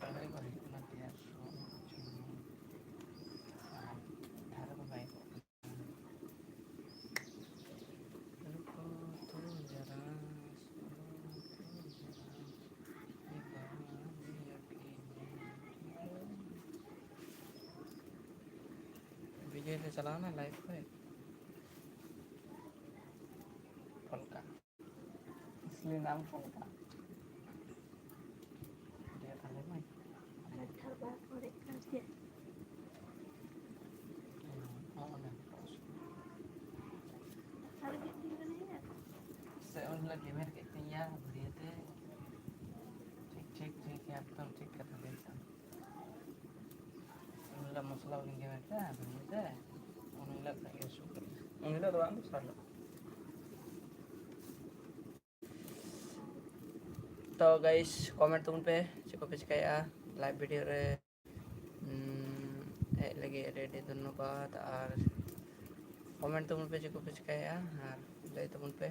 ᱛᱟᱦᱞᱮ ᱠᱚ ᱦᱩᱭᱩᱜ ᱠᱟᱱᱟ ᱛᱮᱭᱟᱨ ᱥᱚ᱾ ᱤᱭᱟᱹ ᱞᱮ ᱪᱟᱞᱟᱣᱱᱟ ᱞᱟᱭᱤᱵᱷ ᱨᱮ᱾ ᱯᱷᱚᱞᱠᱟ᱾ ᱟᱥᱞᱤ ᱱᱟᱢ ᱯᱷᱚᱞᱠᱟ᱾ ᱫᱤᱭᱮ ᱛᱟᱦᱞᱮ ᱢᱟᱹᱭ᱾ ᱟᱨ ᱛᱷᱟᱨ ᱵᱟᱨ ᱯᱚᱨᱮ ᱠᱟᱱ ᱜᱮ᱾ ᱦᱚᱸ, ᱚᱱᱮ᱾ ᱥᱮ ᱩᱱ ᱦᱤᱞᱳᱜ ᱜᱮᱢᱮᱨ ᱠᱮᱫ ᱛᱤᱧᱟ ᱵᱷᱟᱹᱨᱭᱟᱹ ᱛᱮ᱾ ᱴᱷᱤᱠ, ᱴᱷᱤᱠ, ᱴᱷᱤᱠ, ᱮᱠᱫᱚᱢ ᱴᱷᱤᱠ ᱠᱟᱛᱷᱟ ᱞᱟᱹᱭ ᱠᱮᱫᱟᱢ᱾ ᱩᱱ ᱦᱤᱞᱳᱜ ᱢᱚᱥᱞᱟ ᱵᱟᱹᱧ ᱜᱮᱢᱮᱨ ᱠᱮᱫᱟ ᱵᱷᱟᱹᱨᱭᱟᱹ ᱛᱮ, ᱩᱱ ᱦᱤᱞᱳᱜ ᱠᱷᱚᱱ ᱜᱮ ᱥᱩᱨᱩ ᱠᱟᱱᱟ᱾ ᱩᱱ ᱦᱤᱞᱳᱜ ᱫᱚ ᱵᱟᱝ, ᱫᱚᱥᱟᱨ ᱦᱤᱞᱳᱜ᱾ ᱛᱚ guys, comment ᱛᱟᱵᱚᱱ ᱯᱮ, ᱪᱮᱫ ᱠᱚᱯᱮ ᱪᱤᱠᱟᱹᱭᱮᱫᱼᱟ live video ᱨᱮ? ᱩᱸ, ᱦᱮᱡ ᱞᱟᱹᱜᱤᱫ ᱟᱹᱰᱤ ᱟᱹᱰᱤ ᱫᱷᱚᱱᱱᱚᱵᱟᱫ᱾ ᱟᱨ comment ᱛᱟᱵᱚᱱ ᱯᱮ ᱪᱮᱫ ᱠᱚᱯᱮ ᱪᱤᱠᱟᱹᱭᱮᱫᱼᱟ, ᱟᱨ ᱞᱟᱹᱭ ᱛᱟᱵᱚᱱ ᱯᱮ᱾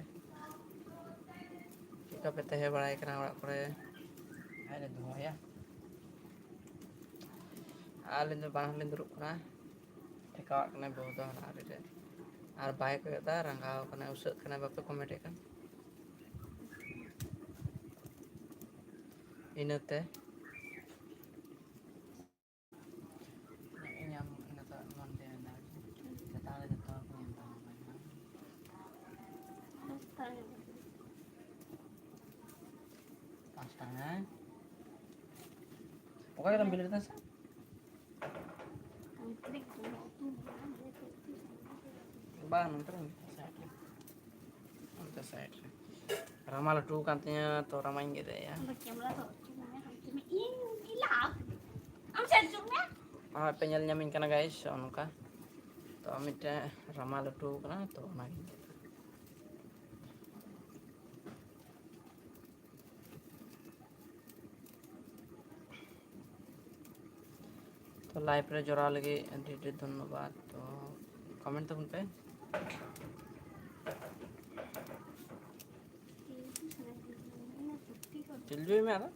ᱪᱮᱫ ᱞᱮᱠᱟ ᱯᱮ ᱛᱟᱦᱮᱸ ᱵᱟᱲᱟᱭ ᱠᱟᱱᱟ ᱚᱲᱟᱜ ᱠᱚᱨᱮ? ᱦᱮᱡ ᱞᱮ ᱫᱚᱦᱚᱭᱟ᱾ ᱟᱹᱞᱤᱧ ᱫᱚ ᱵᱟᱝ ᱞᱤᱧ ᱫᱩᱲᱩᱵ ᱠᱟᱱᱟ, ᱴᱷᱮᱠᱟᱣᱟᱜ ᱠᱟᱱᱟᱭ ᱵᱟᱹᱦᱩ ᱫᱚ ᱦᱟᱱᱟ ᱟᱲᱮ ᱨᱮ᱾ ᱟᱨ ᱵᱟᱭ ᱠᱚᱭᱚᱜ ᱮᱫᱟ, ᱨᱟᱸᱜᱟᱣ ᱠᱟᱱᱟᱭ, ᱩᱥᱟᱹᱜ ᱠᱟᱱᱟᱭ, ᱵᱟᱯᱮ comment ᱮᱫ ᱠᱟᱱ᱾ ᱤᱱᱟᱹᱛᱮ ᱤᱧᱟᱹᱜ ᱢᱚᱱᱮ ᱫᱚ ᱮᱢᱚᱱ ᱛᱮ ᱢᱮᱱᱫᱟ, ᱥᱮᱛᱟᱜ ᱨᱮ ᱡᱚᱛᱚ ᱦᱚᱲ ᱠᱚ ᱧᱮᱞ ᱛᱟᱢᱟ᱾ ᱯᱟᱸᱪ ᱴᱟᱠᱟ, ᱦᱮᱸ? ᱚᱠᱟ ᱨᱮᱢ ᱵᱤᱞ ᱞᱮᱫᱟ ᱥᱮ? ᱵᱟᱝ, ᱱᱚᱱᱛᱮ ᱨᱮ, ᱥᱟᱭᱤᱰ ᱨᱮ᱾ ᱚᱱᱛᱮ ᱥᱟᱭᱤᱰ ᱨᱮ᱾ ᱨᱟᱢᱟ ᱞᱟᱹᱴᱩ ᱟᱠᱟᱱ ᱛᱤᱧᱟᱹ, ᱛᱚ ᱨᱟᱢᱟᱧ ᱜᱮᱫ ᱮᱭᱟ᱾ ᱟᱫᱚ camera ᱫᱚ ᱚᱪᱚᱜ ᱢᱮ, ᱦᱟᱱᱛᱮ ᱢᱮ᱾ ᱤᱧ ᱜᱮᱞᱟ᱾ ᱟᱢ ᱥᱮᱫ ᱚᱪᱚᱜ ᱢᱮ᱾ ᱟᱨ ᱯᱮ ᱧᱮᱞ ᱧᱟᱢᱤᱧ ᱠᱟᱱᱟ guys, ᱱᱚᱜᱼᱚ ᱱᱚᱝᱠᱟ᱾ ᱛᱚ ᱢᱤᱫᱴᱮᱱ ᱨᱟᱢᱟ ᱞᱟᱹᱴᱩ ᱟᱠᱟᱱᱟ, ᱛᱚ ᱚᱱᱟᱜᱤᱧ ᱜᱮᱫ ᱮᱫᱟ᱾ ᱛᱚ live ᱨᱮ ᱡᱚᱲᱟᱣ ᱞᱟᱹᱜᱤᱫ ᱟᱹᱰᱤ ᱟᱹᱰᱤ ᱫᱷᱚᱱᱱᱚᱵᱟᱫ᱾ ᱛᱚ comment ᱛᱟᱵᱚᱱ ᱯᱮ᱾ ᱪᱤᱞᱡᱩᱭ ᱢᱮ ᱟᱫᱚ᱾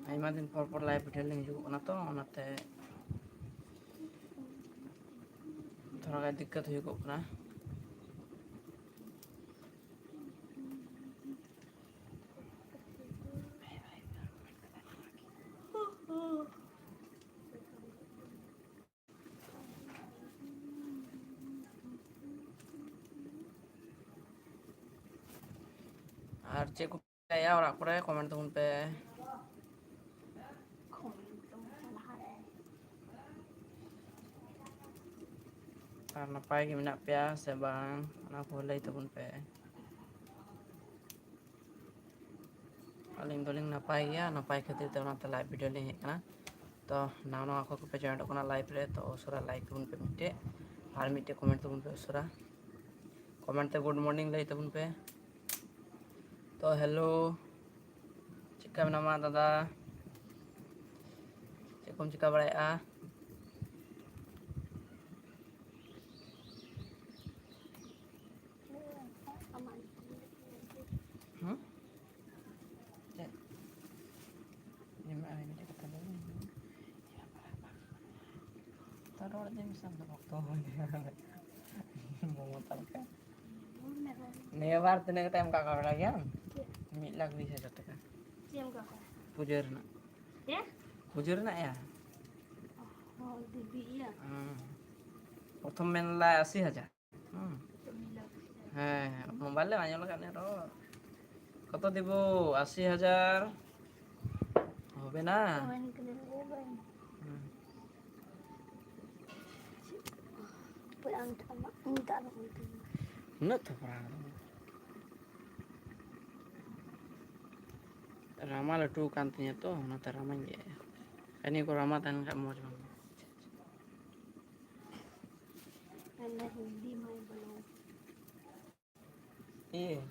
ᱟᱭᱢᱟ ᱫᱤᱱ ᱯᱚᱨ ᱯᱚᱨ live video ᱞᱤᱧ ᱦᱤᱡᱩᱜᱚᱜ ᱠᱟᱱᱟ, ᱛᱚ ᱚᱱᱟᱛᱮ ᱛᱷᱚᱲᱟ ᱜᱟᱱ ᱫᱤᱠᱠᱟᱛ ᱦᱩᱭᱩᱜᱚᱜ ᱠᱟᱱᱟ᱾ ᱟᱨ ᱪᱮᱫ ᱠᱚ ᱯᱮ ᱪᱤᱠᱟᱹᱭᱟ ᱚᱲᱟᱜ ᱠᱚᱨᱮ? ᱠᱚᱢᱮᱱᱴ ᱛᱟᱵᱚᱱ ᱯᱮ᱾ ᱟᱨ ᱱᱟᱯᱟᱭ ᱜᱮ ᱢᱮᱱᱟᱜ ᱯᱮᱭᱟ ᱥᱮ ᱵᱟᱝ, ᱚᱱᱟ ᱠᱚ ᱞᱟᱹᱭ ᱛᱟᱵᱚᱱ ᱯᱮ᱾ ᱟᱹᱞᱤᱧ ᱫᱚᱞᱤᱧ ᱱᱟᱯᱟᱭ ᱜᱮᱭᱟ, ᱱᱟᱯᱟᱭ ᱠᱷᱟᱹᱛᱤᱨ ᱛᱮ ᱚᱱᱟᱛᱮ ᱞᱟᱭᱤᱵᱷ ᱵᱷᱤᱰᱤᱭᱳ ᱞᱤᱧ ᱦᱮᱡ ᱟᱠᱟᱱᱟ᱾ ᱛᱚ ᱱᱟᱣᱟ ᱱᱟᱣᱟ ᱚᱠᱚᱭ ᱠᱚᱯᱮ ᱡᱚᱭᱮᱱᱴ ᱠᱟᱱᱟ ᱞᱟᱭᱤᱵᱷ ᱨᱮ, ᱛᱚ ᱩᱥᱟᱹᱨᱟ ᱞᱟᱭᱤᱠ ᱛᱟᱵᱚᱱ ᱯᱮ ᱢᱤᱫᱴᱮᱡ, ᱟᱨ ᱢᱤᱫᱴᱮᱡ ᱠᱚᱢᱮᱱᱴ ᱛᱟᱵᱚᱱ ᱯᱮ ᱩᱥᱟᱹᱨᱟ᱾ ᱠᱚᱢᱮᱱᱴ ᱛᱮ ᱜᱩᱰ ᱢᱚᱨᱱᱤᱝ ᱞᱟᱹᱭ ᱛᱟᱵᱚᱱ ᱯᱮ᱾ ᱛᱚ ᱦᱮᱞᱳ, ᱪᱮᱫᱠᱟ ᱢᱮᱱᱟᱢᱟ ᱫᱟᱫᱟ? ᱪᱮᱫ ᱠᱚᱢ ᱪᱤᱠᱟ ᱵᱟᱲᱟᱭᱮᱫᱼᱟ? ᱦᱩᱸ? ᱪᱮᱫ? ᱧᱮᱞ ᱢᱮ, ᱟᱨ ᱢᱤᱫᱴᱮᱡ ᱠᱟᱛᱷᱟ ᱞᱟᱹᱭ ᱢᱮ᱾ ᱛᱚ ᱨᱚᱲ ᱫᱚ ᱢᱤᱫ ᱥᱟᱶ ᱫᱚ ᱚᱠᱛᱚ ᱦᱚᱸ ᱵᱟᱹᱧ ᱧᱟᱢ ᱮᱫᱟ᱾ ᱢᱚᱢᱚᱛᱟ ᱞᱮᱠᱟ᱾ ᱱᱤᱭᱟᱹ ᱵᱟᱨ ᱛᱤᱱᱟᱹᱜ ᱠᱟᱛᱮ ᱮᱢ ᱠᱟᱜ ᱠᱚᱣᱟ ᱵᱟᱲᱟᱭ ᱜᱮᱭᱟᱢ? ᱪᱮᱫ? ᱢᱤᱫ ᱞᱟᱠᱷ ᱵᱤᱥ ᱦᱟᱡᱟᱨ ᱴᱟᱠᱟ᱾ ᱪᱮᱫ ᱮᱢ ᱠᱟᱜ ᱠᱚᱣᱟ? ᱯᱩᱡᱟᱹ ᱨᱮᱱᱟᱜ᱾ ᱪᱮᱫ? ᱯᱩᱡᱟᱹ ᱨᱮᱱᱟᱜ ᱭᱟ᱾ ᱦᱚᱸ, ᱫᱮᱵᱤ ᱤᱭᱟᱹ᱾ ᱦᱩᱸ᱾ ᱯᱨᱚᱛᱷᱚᱢ ᱢᱮᱱ ᱞᱮᱫᱟᱭ ᱟᱥᱤ ᱦᱟᱡᱟᱨ᱾ ᱦᱩᱸ᱾ ᱦᱮᱸ, ᱢᱳᱵᱟᱭᱤᱞ ᱨᱮ ᱵᱟᱝ ᱧᱮᱞ ᱟᱠᱟᱫ ᱢᱮᱭᱟ ᱨᱚᱲ᱾ ᱠᱚᱛᱚ ᱫᱤᱵᱩ? ᱟᱥᱤ ᱦᱟᱡᱟᱨ ᱦᱚᱵᱮ ᱱᱟ? ᱦᱳᱭ, ᱤᱱᱠᱟᱹ ᱫᱚ ᱞᱟᱹᱭ ᱵᱟᱝ᱾ ᱦᱩᱸ᱾ ᱦᱟᱯᱳᱭ, ᱟᱢ ᱴᱷᱮᱱ ᱟᱢᱟᱜ ᱩᱱᱤ ᱫᱚ ᱟᱞᱚᱢ ᱩᱞᱴᱟᱹᱣᱟ᱾ ᱩᱱᱟᱹᱜ ᱛᱷᱚᱯᱨᱟ ᱠᱟᱫᱟ᱾ ᱨᱟᱢᱟ ᱞᱟᱹᱴᱩ ᱟᱠᱟᱱ ᱛᱤᱧᱟᱹ ᱛᱚ, ᱚᱱᱟᱛᱮ ᱨᱟᱢᱟᱧ ᱜᱮᱫ ᱮᱫᱟ᱾ ᱟᱨ ᱱᱤᱭᱟᱹ ᱠᱚ ᱨᱟᱢᱟ ᱛᱟᱦᱮᱱ ᱠᱷᱟᱱ ᱢᱚᱡᱽ ᱵᱟᱝ᱾ ᱢᱮᱱᱫᱟ ᱦᱤᱱᱫᱤ ᱢᱟᱭ ᱵᱚᱞᱚ᱾ ᱤᱭᱟᱹ᱾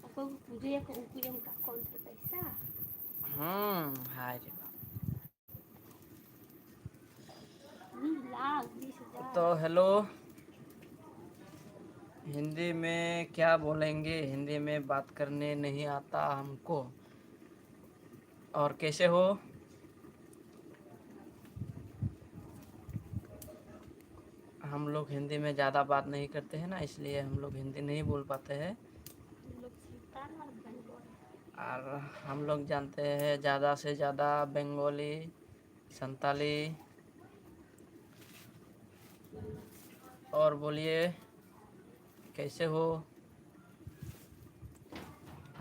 ᱚᱠᱚᱭ ᱠᱚ ᱯᱩᱡᱟᱹᱭᱟᱠᱚ ᱩᱱᱠᱩ ᱮᱢ ᱠᱟᱜ ᱠᱚᱣᱟ ᱚᱱᱛᱮ ᱯᱚᱭᱥᱟ? ᱦᱩᱸ, ᱦᱟᱭ ᱨᱮ ᱵᱟᱵᱟ᱾ ᱢᱤᱫ ᱞᱟᱠᱷ ᱵᱤᱥ ᱦᱟᱡᱟᱨ᱾ तो हेलो, हिंदी में क्या बोलेंगे? हिंदी में बात करने नहीं आता हमको। और कैसे हो? हम लोग हिंदी में ज़्यादा बात नहीं करते हैं ना, इसलिए हम लोग हिंदी नहीं बोल पाते हैं। हम लोग संताल और बंगाल। और हम लोग जानते हैं ज़्यादा से ज़्यादा बंगाली, संताली। और बोलिए, कैसे हो?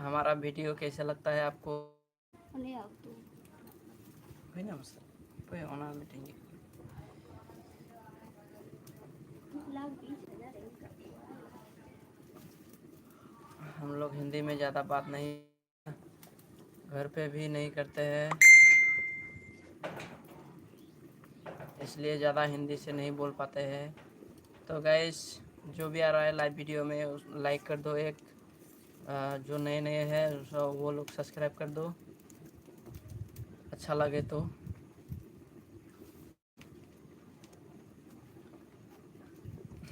हमारा वीडियो कैसा लगता है आपको? ᱩᱱᱤᱭᱟᱜ ᱩᱛᱩ᱾ ᱦᱩᱭᱱᱟ ᱢᱟᱥᱮ? ᱦᱳᱭ, ᱚᱱᱟ ᱢᱤᱫᱴᱮᱱ ᱜᱮ᱾ ᱢᱤᱫ ᱞᱟᱠᱷ ᱵᱤᱥ ᱦᱟᱡᱟᱨ ᱮᱢ ᱠᱟᱛᱮ᱾ हम लोग हिंदी में ज़्यादा बात नहीं, घर पे भी नहीं करते हैं, इसलिए ज़्यादा हिंदी से नहीं बोल पाते हैं। तो गाइस, जो भी आ रहा है लाइव वीडियो में, लाइक कर दो एक। जो नए नए हैं, वो लोग सब्सक्राइब कर दो, अच्छा लगे तो।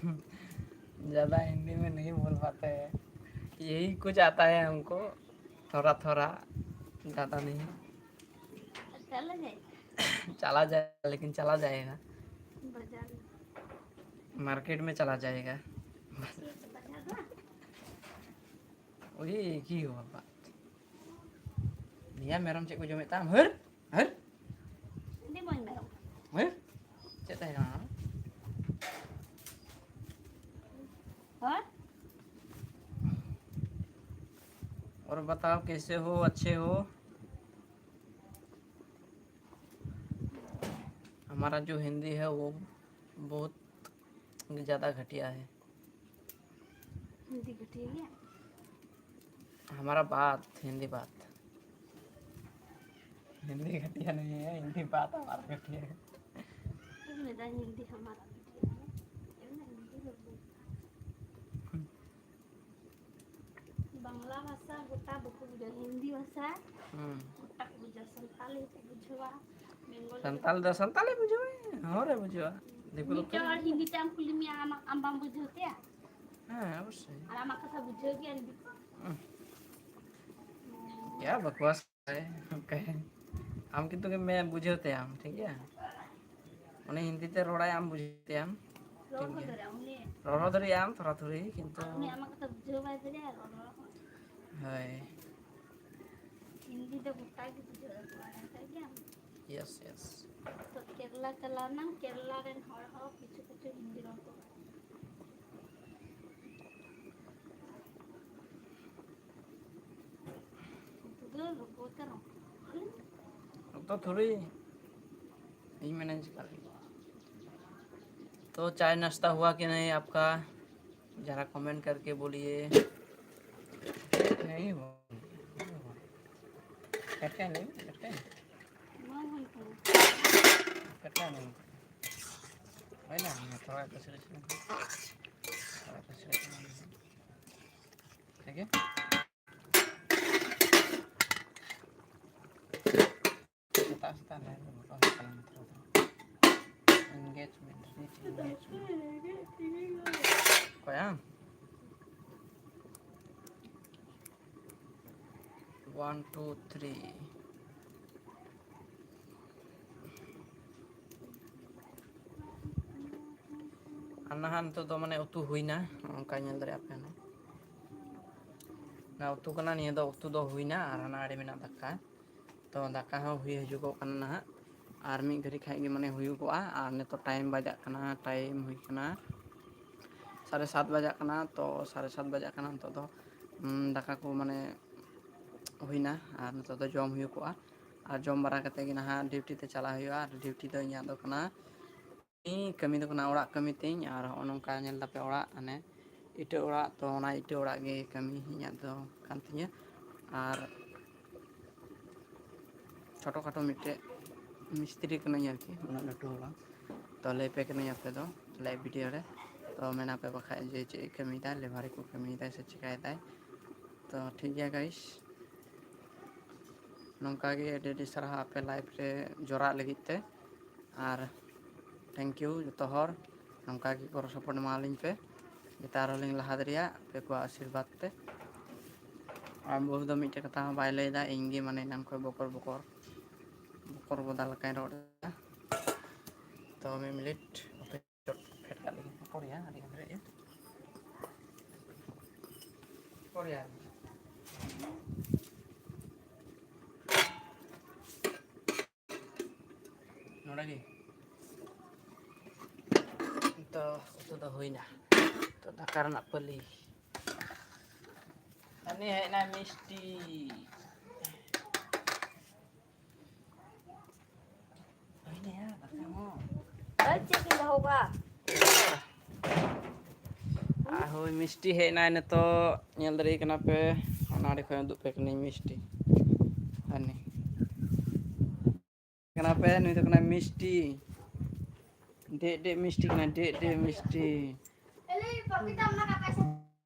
ज़्यादा हिंदी में नहीं बोल पाते हैं, यही कुछ आता है हमको, थोड़ा थोड़ा, ज़्यादा नहीं। चला जाएगा। चला जाएगा, लेकिन चला जाएगा। बाजार। मार्केट में चला जाएगा। ये तो बाजार ना। वही एक ही हुआ बात। ᱱᱤᱭᱟ ᱢᱮᱨᱚᱢ ᱪᱮᱫ ᱠᱚ ᱡᱚᱢᱮᱫ ᱛᱟᱢ? ᱦᱟᱹᱨ! ᱦᱟᱹᱨ! ᱟᱹᱰᱤ ᱢᱚᱡᱽ ᱢᱮᱨᱚᱢ᱾ ᱦᱟᱹᱨ! ᱪᱮᱫ ᱛᱟᱦᱮᱸ ᱠᱟᱱᱟ ᱚᱱᱟ? ᱦᱳᱭ᱾ और बताओ, कैसे हो? अच्छे हो? हमारा जो हिंदी है, वो बहुत ज़्यादा घटिया है। हिंदी घटिया है? हमारा बात, हिंदी बात। हिंदी घटिया नहीं है, हिंदी बात हमारा घटिया है। हिंदी हमारा घटिया है। ᱵᱟᱝᱞᱟ ᱵᱷᱟᱥᱟ ᱜᱚᱴᱟ ᱵᱟᱠᱚ ᱵᱩᱡᱷᱟᱹᱣᱟ, ᱦᱤᱱᱫᱤ ᱵᱷᱟᱥᱟ ᱦᱩᱸ᱾ ᱜᱚᱴᱟ ᱠᱚ ᱵᱩᱡᱷᱟᱹᱣᱟ, ᱥᱟᱱᱛᱟᱞᱤ ᱦᱚᱸᱠᱚ ᱵᱩᱡᱷᱟᱹᱣᱟ, ᱵᱮᱝᱜᱚᱞᱤ ᱥᱟᱱᱛᱟᱞ ᱫᱚ ᱥᱟᱱᱛᱟᱞᱤ ᱵᱩᱡᱷᱟᱹᱣᱟ, ᱦᱚᱲᱮ ᱵᱩᱡᱷᱟᱹᱣᱟ, ᱫᱤᱠᱩ ᱫᱚ ᱢᱤᱫᱴᱮᱱ ᱦᱚᱲ ᱦᱤᱱᱫᱤ ᱛᱮ ᱟᱢ ᱠᱩᱞᱤ ᱢᱮᱭᱟ, ᱟᱢ, ᱟᱢ ᱵᱟᱢ ᱵᱩᱡᱷᱟᱹᱣ ᱛᱟᱭᱟ? ᱦᱮᱸ, ᱚᱵᱚᱥᱥᱳᱭ᱾ ᱟᱨ ᱟᱢᱟᱜ ᱠᱟᱛᱷᱟ ᱵᱩᱡᱷᱟᱹᱣ ᱜᱮᱭᱟ ᱫᱤᱠᱩ? ᱦᱩᱸ᱾ ᱭᱟ ᱵᱟᱠᱣᱟᱥ᱾ ᱟᱢ ᱠᱤᱱᱛᱩ ᱜᱮ ᱢᱮ ᱵᱩᱡᱷᱟᱹᱣ ᱛᱟᱭᱟᱢ, ᱴᱷᱤᱠ ᱜᱮᱭᱟ? ᱩᱱᱤ ᱦᱤᱱᱫᱤ ᱛᱮ ᱨᱚᱲᱟᱭ, ᱟᱢ ᱵᱩᱡᱷᱟᱹᱣ ᱛᱟᱭᱟᱢ, ᱴᱷᱤᱠ ᱜᱮᱭᱟ? ᱨᱚᱲ ᱦᱚᱸ ᱫᱟᱲᱮᱭᱟᱜ ᱟᱢ ᱛᱷᱚᱲᱟ ᱛᱷᱩᱲᱤ, ᱠᱤᱱᱛᱩ ᱩᱱᱤ ᱟᱢᱟᱜ ᱠᱟᱛᱷᱟ ᱵᱩᱡᱷᱟᱹᱣ ᱵᱟᱭ ᱫᱟᱲᱮᱭᱟᱜᱼᱟ, ᱨᱚᱲ ᱦᱚᱸ᱾ ᱦᱳᱭ᱾ ᱦᱤᱱᱫᱤ ᱫᱚ ᱜᱚᱴᱟ ᱜᱮ ᱵᱩᱡᱷᱟᱹᱣ ᱟᱠᱚᱣᱟ, ᱴᱷᱤᱠ ᱜᱮᱭᱟ? Yes, yes. ᱛᱚ ᱠᱮᱨᱞᱟ ᱪᱟᱞᱟᱣ ᱮᱱᱟᱢ, ᱠᱮᱨᱞᱟ ᱨᱮᱱ ᱦᱚᱲ ᱦᱚᱸ ᱠᱤᱪᱷᱩ ᱠᱤᱪᱷᱩ ᱦᱤᱱᱫᱤ ᱨᱚᱲ ᱠᱚ ᱵᱟᱲᱟᱭᱟ᱾ अब तो थोड़ी यही मैंने कर लिया। तो चाय नाश्ता हुआ कि नहीं आपका? ज़रा कमेंट करके बोलिए। नहीं हुआ। करके नहीं, करके नहीं। करके नहीं। वही ना, थोड़ा कसरत से। थोड़ा कसरत से। ठीक है? ᱥᱮᱛᱟᱜ ᱥᱮᱛᱟᱜ ᱞᱟᱭᱤᱱ ᱫᱚ ᱵᱚᱞᱚ ᱦᱩᱭᱩᱜ ᱠᱟᱱᱟ ᱱᱤᱛᱚᱜ ᱫᱚ᱾ Engagement, reach engagement. ᱚᱠᱚᱭᱟ? One, two, three. ᱟᱨ ᱱᱟᱦᱟᱜ ᱱᱤᱛᱚᱜ ᱫᱚ ᱢᱟᱱᱮ ᱩᱛᱩ ᱦᱩᱭᱱᱟ, ᱚᱱᱠᱟ ᱧᱮᱞ ᱫᱟᱲᱮᱭᱟᱜ ᱯᱮ ᱱᱟᱦᱟᱜ᱾ ᱚᱱᱟ ᱩᱛᱩ ᱠᱟᱱᱟ, ᱱᱤᱭᱟᱹ ᱫᱚ ᱩᱛᱩ ᱫᱚ ᱦᱩᱭᱱᱟ, ᱟᱨ ᱦᱟᱱᱟ ᱟᱲᱮ ᱢᱮᱱᱟᱜ ᱫᱟᱠᱟ᱾ ᱛᱚ ᱫᱟᱠᱟ ᱦᱚᱸ ᱦᱩᱭ ᱦᱤᱡᱩᱜᱚᱜ ᱠᱟᱱᱟ ᱱᱟᱦᱟᱜ, ᱟᱨ ᱢᱤᱫ ᱜᱷᱟᱹᱲᱤ ᱠᱷᱟᱡ ᱜᱮ ᱢᱟᱱᱮ ᱦᱩᱭᱩᱜᱚᱜᱼᱟ᱾ ᱟᱨ ᱱᱤᱛᱚᱜ ᱴᱟᱭᱤᱢ ᱵᱟᱡᱟᱜ ᱠᱟᱱᱟ, ᱴᱟᱭᱤᱢ ᱦᱩᱭ ᱠᱟᱱᱟ ᱥᱟᱲᱮ ᱥᱟᱛ ᱵᱟᱡᱟᱜ ᱠᱟᱱᱟ᱾ ᱛᱚ ᱥᱟᱲᱮ ᱥᱟᱛ ᱵᱟᱡᱟᱜ ᱠᱟᱱᱟ ᱱᱤᱛᱚᱜ ᱫᱚ, ᱩᱢ, ᱫᱟᱠᱟ ᱠᱚ ᱢᱟᱱᱮ ᱦᱩᱭᱱᱟ, ᱟᱨ ᱱᱤᱛᱚᱜ ᱫᱚ ᱡᱚᱢ ᱦᱩᱭᱩᱜᱚᱜᱼᱟ᱾ ᱟᱨ ᱡᱚᱢ ᱵᱟᱲᱟ ᱠᱟᱛᱮ ᱜᱮ ᱱᱟᱦᱟᱜ ᱰᱤᱭᱩᱴᱤ ᱛᱮ ᱪᱟᱞᱟᱜ ᱦᱩᱭᱩᱜᱼᱟ᱾ ᱟᱨ ᱰᱤᱭᱩᱴᱤ ᱫᱚ ᱤᱧᱟᱹᱜ ᱫᱚ ᱠᱟᱱᱟ, ᱤᱧ ᱠᱟᱹᱢᱤ ᱫᱚ ᱠᱟᱱᱟ ᱚᱲᱟᱜ ᱠᱟᱹᱢᱤ ᱛᱤᱧ᱾ ᱟᱨ ᱦᱚᱸᱜᱼᱚ ᱱᱚᱝᱠᱟ ᱧᱮᱞ ᱫᱟᱯᱮ ᱚᱲᱟᱜ, ᱦᱟᱱᱮ ᱤᱴᱟᱹ ᱚᱲᱟᱜ, ᱛᱚ ᱚᱱᱟ ᱤᱴᱟᱹ ᱚᱲᱟᱜ ᱜᱮ ᱠᱟᱹᱢᱤ ᱤᱧᱟᱹᱜ ᱫᱚ ᱠᱟᱱ ᱛᱤᱧᱟᱹ᱾ ᱟᱨ ᱪᱷᱳᱴᱳ ᱠᱷᱟᱴᱳ ᱢᱤᱫᱴᱮᱡ ᱢᱤᱥᱛᱨᱤ ᱠᱟᱹᱱᱟᱹᱧ ᱟᱨᱠᱤ, ᱩᱱᱟᱹᱜ ᱞᱟᱹᱴᱩ ᱦᱚᱸ ᱵᱟᱝ᱾ ᱛᱚ ᱞᱟᱹᱭ ᱯᱮ ᱠᱟᱹᱱᱟᱹᱧ ᱟᱯᱮ ᱫᱚ ᱞᱟᱭᱤᱵᱷ ᱵᱷᱤᱰᱤᱭᱳ ᱨᱮ, ᱛᱚ ᱢᱮᱱᱟ ᱯᱮ ᱵᱟᱠᱷᱟᱡ ᱡᱮ ᱪᱮᱫ ᱮ ᱠᱟᱹᱢᱤᱭᱮᱫᱟᱭ, ᱞᱮᱵᱟᱨ ᱠᱚ ᱠᱟᱹᱢᱤᱭᱮᱫᱟᱭ ᱥᱮ ᱪᱤᱠᱟᱭᱮᱫᱟᱭ᱾ ᱛᱚ ᱴᱷᱤᱠ ᱜᱮᱭᱟ ᱜᱟᱭᱤᱥ, ᱱᱚᱝᱠᱟ ᱜᱮ ᱟᱹᱰᱤ ᱟᱹᱰᱤ ᱥᱟᱨᱦᱟᱣ ᱟᱯᱮ ᱞᱟᱭᱤᱵᱷ ᱨᱮ ᱡᱚᱲᱟᱜ ᱞᱟᱹᱜᱤᱫ ᱛᱮ᱾ ᱟᱨ thank you ᱡᱚᱛᱚ ᱦᱚᱲ, ᱱᱚᱝᱠᱟ ᱜᱮ ᱜᱚᱲᱚ ᱥᱚᱯᱚᱦᱚᱫ ᱮᱢᱟᱣᱟᱞᱤᱧ ᱯᱮ, ᱡᱟᱛᱮ ᱟᱨᱦᱚᱸ ᱞᱤᱧ ᱞᱟᱦᱟ ᱫᱟᱲᱮᱭᱟᱜ ᱟᱯᱮ ᱠᱚᱣᱟᱜ ᱟᱥᱤᱨᱵᱟᱫᱽ ᱛᱮ᱾ ᱟᱨ ᱵᱟᱹᱦᱩ ᱫᱚ ᱢᱤᱫᱴᱮᱡ ᱠᱟᱛᱷᱟ ᱦᱚᱸ ᱵᱟᱭ ᱞᱟᱹᱭᱫᱟ, ᱤᱧ ᱜᱮ ᱢᱟᱱᱮ ᱮᱱᱟᱱ ᱠᱷᱚᱱ ᱵᱚᱠᱚᱨ ᱵᱚᱠᱚᱨ, ᱵᱚᱠᱚᱨ ᱵᱚᱫᱟ ᱞᱮᱠᱟᱧ ᱨᱚᱲ ᱮᱫᱟ᱾ ᱛᱚ ᱢᱤᱫ ᱢᱤᱱᱤᱴ ᱟᱯᱮ ᱯᱷᱮᱰ ᱠᱟᱜ ᱞᱮᱜᱮ, ᱯᱚᱠᱚᱨᱤᱭᱟ ᱟᱹᱰᱤ ᱜᱟᱱ ᱨᱮ᱾ ᱯᱚᱠᱚᱨᱤᱭᱟ᱾ ᱱᱚᱰᱮ ᱜᱮ᱾ ᱛᱚ ᱩᱛᱩ ᱫᱚ ᱦᱩᱭᱱᱟ᱾ ᱛᱚ ᱫᱟᱠᱟ ᱨᱮᱱᱟᱜ ᱯᱟᱹᱞᱤ᱾ ᱟᱨ ᱱᱤᱭᱟᱹ ᱦᱮᱡ ᱮᱱᱟᱭ ᱢᱤᱥᱴᱤ᱾ ᱢᱤᱥᱴᱤ ᱦᱮᱡ ᱮᱱᱟᱭ ᱱᱤᱛᱚᱜ, ᱧᱮᱞ ᱫᱟᱲᱮᱭᱟᱜ ᱠᱟᱱᱟ ᱯᱮ, ᱚᱱᱟ ᱟᱹᱰᱤ ᱠᱷᱚᱱ ᱩᱫᱩᱜ ᱯᱮ ᱠᱟᱹᱱᱟᱹᱧ ᱢᱤᱥᱴᱤ᱾ ᱟᱨ ᱱᱩᱭ ᱠᱟᱱᱟ ᱯᱮ, ᱱᱩᱭ ᱫᱚ ᱠᱟᱱᱟᱭ ᱢᱤᱥᱴᱤ᱾ ᱰᱮᱡ ᱰᱮᱡ ᱢᱤᱥᱴᱤ ᱠᱟᱱᱟᱭ, ᱰᱮᱡ ᱰᱮᱡ ᱢᱤᱥᱴᱤ᱾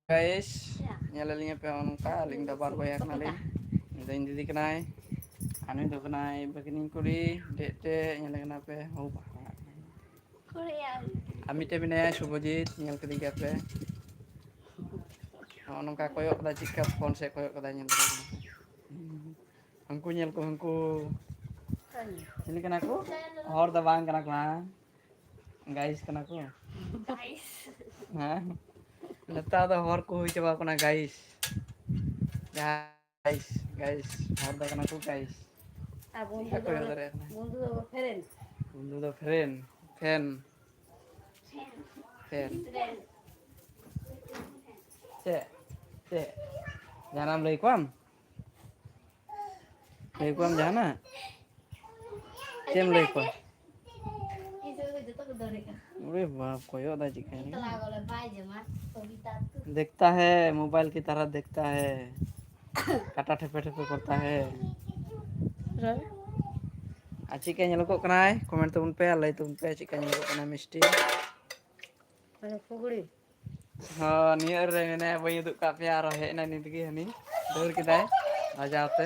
ᱜᱟᱭᱤᱥ, ᱧᱮᱞ ᱟᱹᱞᱤᱧ ᱟᱯᱮ ᱦᱚᱸ ᱱᱚᱝᱠᱟ, ᱟᱹᱞᱤᱧ ᱫᱚ ᱵᱟᱨ ᱵᱚᱭᱦᱟ ᱠᱟᱱᱟᱞᱤᱧ᱾ ᱩᱱᱤ ᱫᱚ ᱤᱧ ᱫᱤᱫᱤ ᱠᱟᱱᱟᱭ, ᱟᱨ ᱱᱩᱭ ᱫᱚ ᱠᱟᱱᱟᱭ ᱵᱷᱟᱹᱜᱽᱱᱤ ᱠᱩᱲᱤ, ᱰᱮᱡ ᱰᱮᱡ, ᱧᱮᱞᱮ ᱠᱟᱱᱟ ᱯᱮ, ᱦᱚᱸ ᱵᱟᱦᱟ᱾ ᱟᱨ ᱢᱤᱫᱴᱮᱱ ᱢᱮᱱᱟᱭᱟ ᱥᱩᱵᱷᱚᱡᱤᱛ, ᱧᱮᱞ ᱠᱮᱫᱮ ᱜᱮᱭᱟ ᱯᱮ᱾ ᱱᱚᱜᱼᱚ ᱱᱚᱝᱠᱟ ᱠᱚᱭᱚᱜ ᱠᱟᱫᱟᱭ, ᱪᱮᱫᱠᱟ ᱯᱷᱳᱱ ᱥᱮᱫ ᱠᱚᱭᱚᱜ ᱠᱟᱫᱟᱭ, ᱧᱮᱞ ᱠᱮᱫᱟ ᱯᱮ᱾ ᱦᱟᱹᱱᱠᱩ ᱧᱮᱞ ᱠᱚ, ᱦᱟᱹᱱᱠᱩ ᱪᱤᱞᱤ ᱠᱟᱱᱟ ᱠᱚ? ᱦᱚᱲ ᱫᱚ ᱵᱟᱝ ᱠᱟᱱᱟ ᱠᱚ, ᱦᱮᱸ? ᱜᱟᱭᱤᱥ ᱠᱟᱱᱟ ᱠᱚ᱾ ᱦᱮᱸ? ᱱᱮᱛᱟᱨ ᱫᱚ ᱦᱚᱲ ᱠᱚ ᱦᱩᱭ ᱪᱟᱵᱟ ᱠᱟᱱᱟ ᱜᱟᱭᱤᱥ᱾ ᱡᱟᱦᱟᱸ ᱜᱟᱭᱤᱥ, ᱜᱟᱭᱤᱥ, ᱦᱚᱲ ᱫᱚ ᱠᱟᱱᱟ ᱠᱚ ᱜᱟᱭᱤᱥ᱾ ᱟᱨ ᱵᱚᱱᱫᱷᱩ ᱵᱟᱠᱚ ᱫᱚ ᱦᱩᱭ ᱚᱱᱟ, ᱫᱟᱲᱮᱭᱟᱜ ᱠᱟᱱᱟ᱾ ᱵᱚᱱᱫᱷᱩ ᱫᱚ ᱯᱷᱮᱨᱮᱱ᱾ ᱵᱚᱱᱫᱷᱩ ᱫᱚ ᱯᱷᱮᱨᱮᱱ, ᱯᱷᱮᱱ᱾ ᱯᱷᱮᱱ᱾ ᱪᱮᱫ? ᱪᱮᱫ? ᱡᱟᱦᱟᱱᱟᱜ ᱮᱢ ᱞᱟᱹᱭ ᱠᱚᱣᱟᱢ? ᱞᱟᱹᱭ ᱠᱚᱣᱟᱢ ᱡᱟᱦᱟᱱᱟᱜ? ᱪᱮᱫ ᱮᱢ ᱞᱟᱹᱭ ᱠᱚᱣᱟ? ᱤᱧ ᱥᱮᱫ ᱫᱚ ᱡᱚᱛᱚ ᱠᱚ ᱫᱟᱹᱲᱮᱜᱼᱟ᱾ ᱩᱨᱮ ᱵᱟᱯ, ᱠᱚᱭᱚᱜ ᱫᱟᱭ ᱪᱮᱫᱠᱟ ᱧᱮᱞ ᱛᱟᱞᱟ ᱠᱟᱱᱟ? ᱵᱚᱞᱮ ᱵᱟᱭ ᱡᱚᱢᱟ, ᱠᱚᱵᱤᱛᱟ ᱟᱹᱛᱩ᱾ ᱫᱮᱠᱷᱛᱟ ᱦᱮ, ᱢᱳᱵᱟᱭᱤᱞ ᱠᱤ ᱛᱟᱨᱟ ᱫᱮᱠᱷᱛᱟ ᱦᱮ᱾ ᱠᱟᱴᱟ ᱴᱷᱮᱯᱮ ᱴᱷᱮᱯᱮ ᱠᱚᱨᱛᱟ ᱦᱮ᱾ ᱨᱚᱲ᱾ ᱟᱨ ᱪᱮᱫᱠᱟ ᱧᱮᱞᱚᱜᱚᱜ ᱠᱟᱱᱟᱭ? ᱠᱚᱢᱮᱱᱴ ᱛᱟᱵᱚᱱ ᱯᱮ ᱟᱨ ᱞᱟᱹᱭ ᱛᱟᱵᱚᱱ ᱯᱮ ᱪᱮᱫᱠᱟ ᱧᱮᱞᱚᱜᱚᱜ ᱠᱟᱱᱟᱭ ᱢᱤᱥᱴᱤ᱾ ᱢᱟᱱᱮ ᱯᱩᱜᱲᱤ᱾ ᱦᱚᱸ, ᱱᱤᱭᱟᱹ ᱨᱮ ᱢᱮᱱᱟᱭᱟ, ᱵᱟᱹᱧ ᱩᱫᱩᱜ ᱠᱟᱜ ᱯᱮᱭᱟ, ᱟᱨᱚ ᱦᱮᱡ ᱮᱱᱟᱭ ᱱᱤᱛ ᱜᱮ ᱦᱟᱹᱱᱤ, ᱫᱟᱹᱲ ᱠᱮᱫᱟᱭ ᱞᱟᱡᱟᱣ ᱛᱮ᱾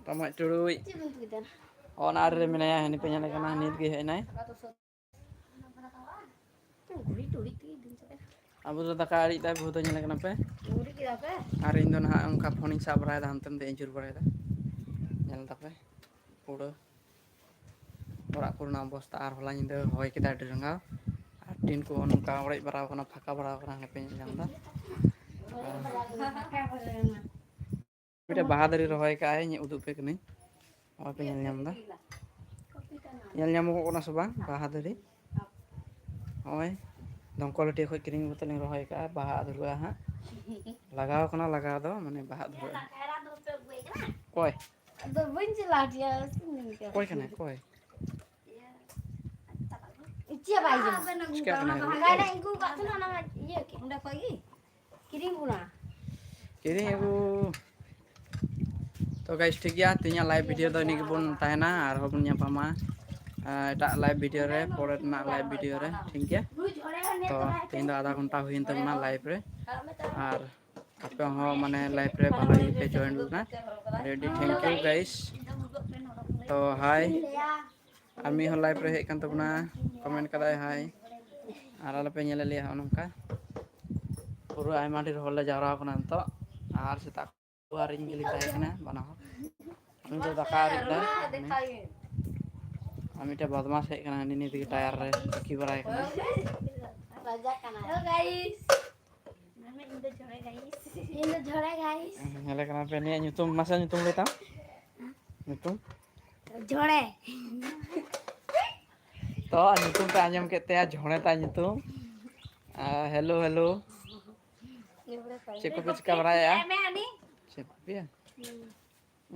ᱛᱟᱢᱟᱜ ᱪᱩᱲᱩᱡ᱾ ᱪᱮᱫ ᱵᱤᱱ ᱩᱛᱩ ᱠᱮᱫᱟ? ᱚᱱᱟ ᱨᱮ ᱢᱮᱱᱟᱭᱟ, ᱦᱟᱹᱱᱤ ᱯᱮ ᱧᱮᱞᱮ ᱠᱟᱱᱟ, ᱱᱤᱛ ᱜᱮ ᱦᱮᱡ ᱮᱱᱟᱭ᱾ ᱜᱷᱩᱲᱤ ᱴᱩᱲᱤ ᱛᱮᱜᱮ ᱫᱤᱱ ᱪᱟᱵᱟᱭᱟ᱾ ᱟᱵᱚ ᱫᱚ ᱫᱟᱠᱟ ᱟᱲᱤᱡ ᱫᱟᱭ, ᱵᱟᱹᱦᱩ ᱫᱚ ᱧᱮᱞᱮ ᱠᱟᱱᱟ ᱯᱮ᱾ ᱜᱷᱩᱲᱤ ᱠᱮᱫᱟ ᱯᱮ? ᱟᱨ ᱤᱧ ᱫᱚ ᱱᱟᱦᱟᱜ ᱚᱱᱠᱟ ᱯᱷᱳᱱᱤᱧ ᱥᱟᱵ ᱵᱟᱲᱟᱭᱮᱫᱟ, ᱦᱟᱱᱛᱮ ᱱᱟᱛᱮᱧ ᱟᱹᱪᱩᱨ ᱵᱟᱲᱟᱭᱮᱫᱟ᱾ ᱧᱮᱞ ᱛᱟᱯᱮ ᱯᱩᱨᱟᱹ ᱚᱲᱟᱜ ᱠᱚᱨᱮᱱᱟᱜ ᱚᱵᱚᱥᱛᱟ᱾ ᱟᱨ ᱦᱚᱞᱟ ᱧᱤᱫᱟᱹ ᱦᱚᱭ ᱠᱮᱫᱟ ᱟᱹᱰᱤ ᱨᱟᱸᱜᱟᱣ, ᱟᱨ ᱴᱤᱱ ᱠᱚ ᱱᱚᱝᱠᱟ ᱚᱲᱮᱡ ᱵᱟᱲᱟᱣ ᱠᱟᱱᱟ, ᱯᱷᱟᱸᱠᱟ ᱵᱟᱲᱟᱣ ᱠᱟᱱᱟ, ᱦᱟᱱᱮ ᱯᱮ ᱧᱮᱞ ᱧᱟᱢ ᱮᱫᱟ᱾ ᱢᱤᱫᱴᱮᱡ ᱵᱟᱦᱟ ᱫᱟᱨᱮ ᱨᱚᱦᱚᱭ ᱠᱟᱜᱼᱟᱭ, ᱤᱧ ᱩᱫᱩᱜ ᱯᱮ ᱠᱟᱹᱱᱟᱹᱧ᱾ ᱱᱚᱜᱼᱚᱭ ᱯᱮ ᱧᱮᱞ ᱧᱟᱢ ᱮᱫᱟ, ᱧᱮᱞ ᱧᱟᱢᱚᱜᱚᱜ ᱠᱟᱱᱟ ᱥᱮ ᱵᱟᱝ ᱵᱟᱦᱟ ᱫᱟᱨᱮ? ᱱᱚᱜᱼᱚᱭ ᱫᱚᱢᱠᱚᱞ ᱦᱟᱹᱴᱤᱭᱟᱹ ᱠᱷᱚᱱ ᱠᱤᱨᱤᱧ ᱟᱹᱜᱩ ᱠᱟᱛᱮ ᱞᱤᱧ ᱨᱚᱦᱚᱭ ᱠᱟᱜᱼᱟ, ᱵᱟᱦᱟ ᱫᱷᱩᱲᱟᱹᱜᱼᱟ ᱦᱟᱸᱜ᱾ ᱞᱟᱜᱟᱣ ᱠᱟᱱᱟ ᱞᱟᱜᱟᱣ ᱫᱚ, ᱢᱟᱱᱮ ᱵᱟᱦᱟ ᱫᱷᱩᱲᱟᱹᱜᱼᱟ᱾ ᱚᱠᱚᱭ? ᱟᱫᱚ ᱵᱟᱹᱧ ᱪᱟᱞᱟᱣ ᱦᱚᱪᱚᱭᱟ, ᱪᱮᱫ ᱮᱢ ᱢᱮᱱ ᱠᱮᱭᱟ? ᱚᱠᱚᱭ ᱠᱟᱱᱟᱭ? ᱚᱠᱚᱭ? ᱪᱮᱫ ᱵᱟᱭ ᱡᱚᱢᱟ? ᱪᱤᱠᱟᱹᱜ ᱠᱟᱱᱟ? ᱵᱟᱭ ᱟᱹᱜᱩ ᱠᱟᱜ ᱛᱟᱦᱮᱱᱟ ᱚᱱᱟ ᱤᱭᱟᱹ ᱠᱮᱫ᱾ ᱚᱸᱰᱮ ᱠᱷᱚᱡ ᱜᱮ? ᱠᱤᱨᱤᱧ ᱵᱚᱱᱟ᱾ ᱠᱤᱨᱤᱧ ᱟᱹᱜᱩ᱾ ᱛᱚ guys, ᱴᱷᱤᱠ ᱜᱮᱭᱟ, ᱛᱮᱦᱮᱧᱟᱜ live video ᱫᱚ ᱤᱱᱟᱹ ᱜᱮᱵᱚᱱ ᱛᱟᱦᱮᱱᱟ, ᱟᱨᱦᱚᱸ ᱵᱚᱱ ᱧᱟᱯᱟᱢᱟ, ᱟᱨ ᱮᱴᱟᱜ live video ᱨᱮ, ᱯᱚᱨᱮ ᱨᱮᱱᱟᱜ live video ᱨᱮ, ᱴᱷᱤᱠ ᱜᱮᱭᱟ? ᱛᱚ ᱛᱮᱦᱮᱧ ᱫᱚ ᱟᱫᱷᱟ ᱜᱷᱚᱱᱴᱟ ᱦᱩᱭᱮᱱ ᱛᱟᱵᱚᱱᱟ live ᱨᱮ, ᱟᱨ ᱟᱯᱮ ᱦᱚᱸ ᱢᱟᱱᱮ live ᱨᱮ ᱵᱷᱟᱞᱮ ᱜᱮᱯᱮ join ᱞᱮᱱᱟ, ᱟᱹᱰᱤ ᱟᱹᱰᱤ thank you guys᱾ ᱛᱚ hi, ᱟᱨ ᱢᱤᱫ ᱦᱚᱲ live ᱨᱮ ᱦᱮᱡ ᱠᱟᱱ ᱛᱟᱵᱚᱱᱟ, comment ᱠᱟᱫᱟᱭ hi, ᱟᱨ ᱟᱞᱚᱯᱮ ᱧᱮᱞ ᱞᱮᱭᱟ ᱦᱚᱸᱜᱼᱚ ᱱᱚᱝᱠᱟ᱾ ᱯᱩᱨᱟᱹ ᱟᱭᱢᱟ ᱰᱷᱮᱨ ᱦᱚᱲ ᱞᱮ ᱡᱟᱣᱨᱟ ᱠᱟᱱᱟ ᱱᱤᱛᱚᱜ, ᱟᱨ ᱥᱮᱛᱟᱜ ᱠᱷᱚᱱ ᱤᱧ ᱜᱮᱞᱤᱧ ᱛᱟᱦᱮᱸ ᱠᱟᱱᱟ ᱵᱟᱱᱟ ᱦᱚᱲ᱾ ᱩᱱᱤ ᱫᱚ ᱫᱟᱠᱟ ᱟᱹᱣᱨᱤ ᱫᱟᱭ᱾ ᱟᱨ ᱢᱤᱫᱴᱮᱱ ᱵᱚᱫᱢᱟᱥ ᱦᱮᱡ ᱠᱟᱱᱟ, ᱦᱟᱹᱱᱤ ᱱᱤᱛ ᱜᱮ tyre ᱨᱮ ᱪᱟᱹᱠᱷᱤ ᱵᱟᱲᱟᱭ ᱠᱟᱱᱟ᱾ ᱞᱟᱡᱟᱜ ᱠᱟᱱᱟ᱾ Hello guys. ᱢᱮᱱᱢᱮ, ᱤᱧ ᱫᱚ ᱡᱷᱚᱲᱮ guys᱾ ᱤᱧ ᱫᱚ ᱡᱷᱚᱲᱮ guys᱾ ᱧᱮᱞᱮ ᱠᱟᱱᱟ ᱯᱮ, ᱱᱤᱭᱟᱹ ᱧᱩᱛᱩᱢ, ᱢᱟᱥᱮ ᱧᱩᱛᱩᱢ ᱞᱟᱹᱭ ᱛᱟᱢ᱾ ᱧᱩᱛᱩᱢ? ᱡᱷᱚᱲᱮ᱾ ᱛᱚ, ᱧᱩᱛᱩᱢ ᱯᱮ ᱟᱸᱡᱚᱢ ᱠᱮᱫ ᱛᱟᱭᱟ, ᱡᱷᱚᱲᱮ ᱛᱟᱭ ᱧᱩᱛᱩᱢ᱾ ᱟᱨ hello, hello᱾ ᱪᱮᱫ ᱠᱚᱯᱮ ᱪᱤᱠᱟ ᱵᱟᱲᱟᱭᱮᱫᱼᱟ? ᱪᱮᱫ ᱯᱮ ᱯᱤᱭᱟ?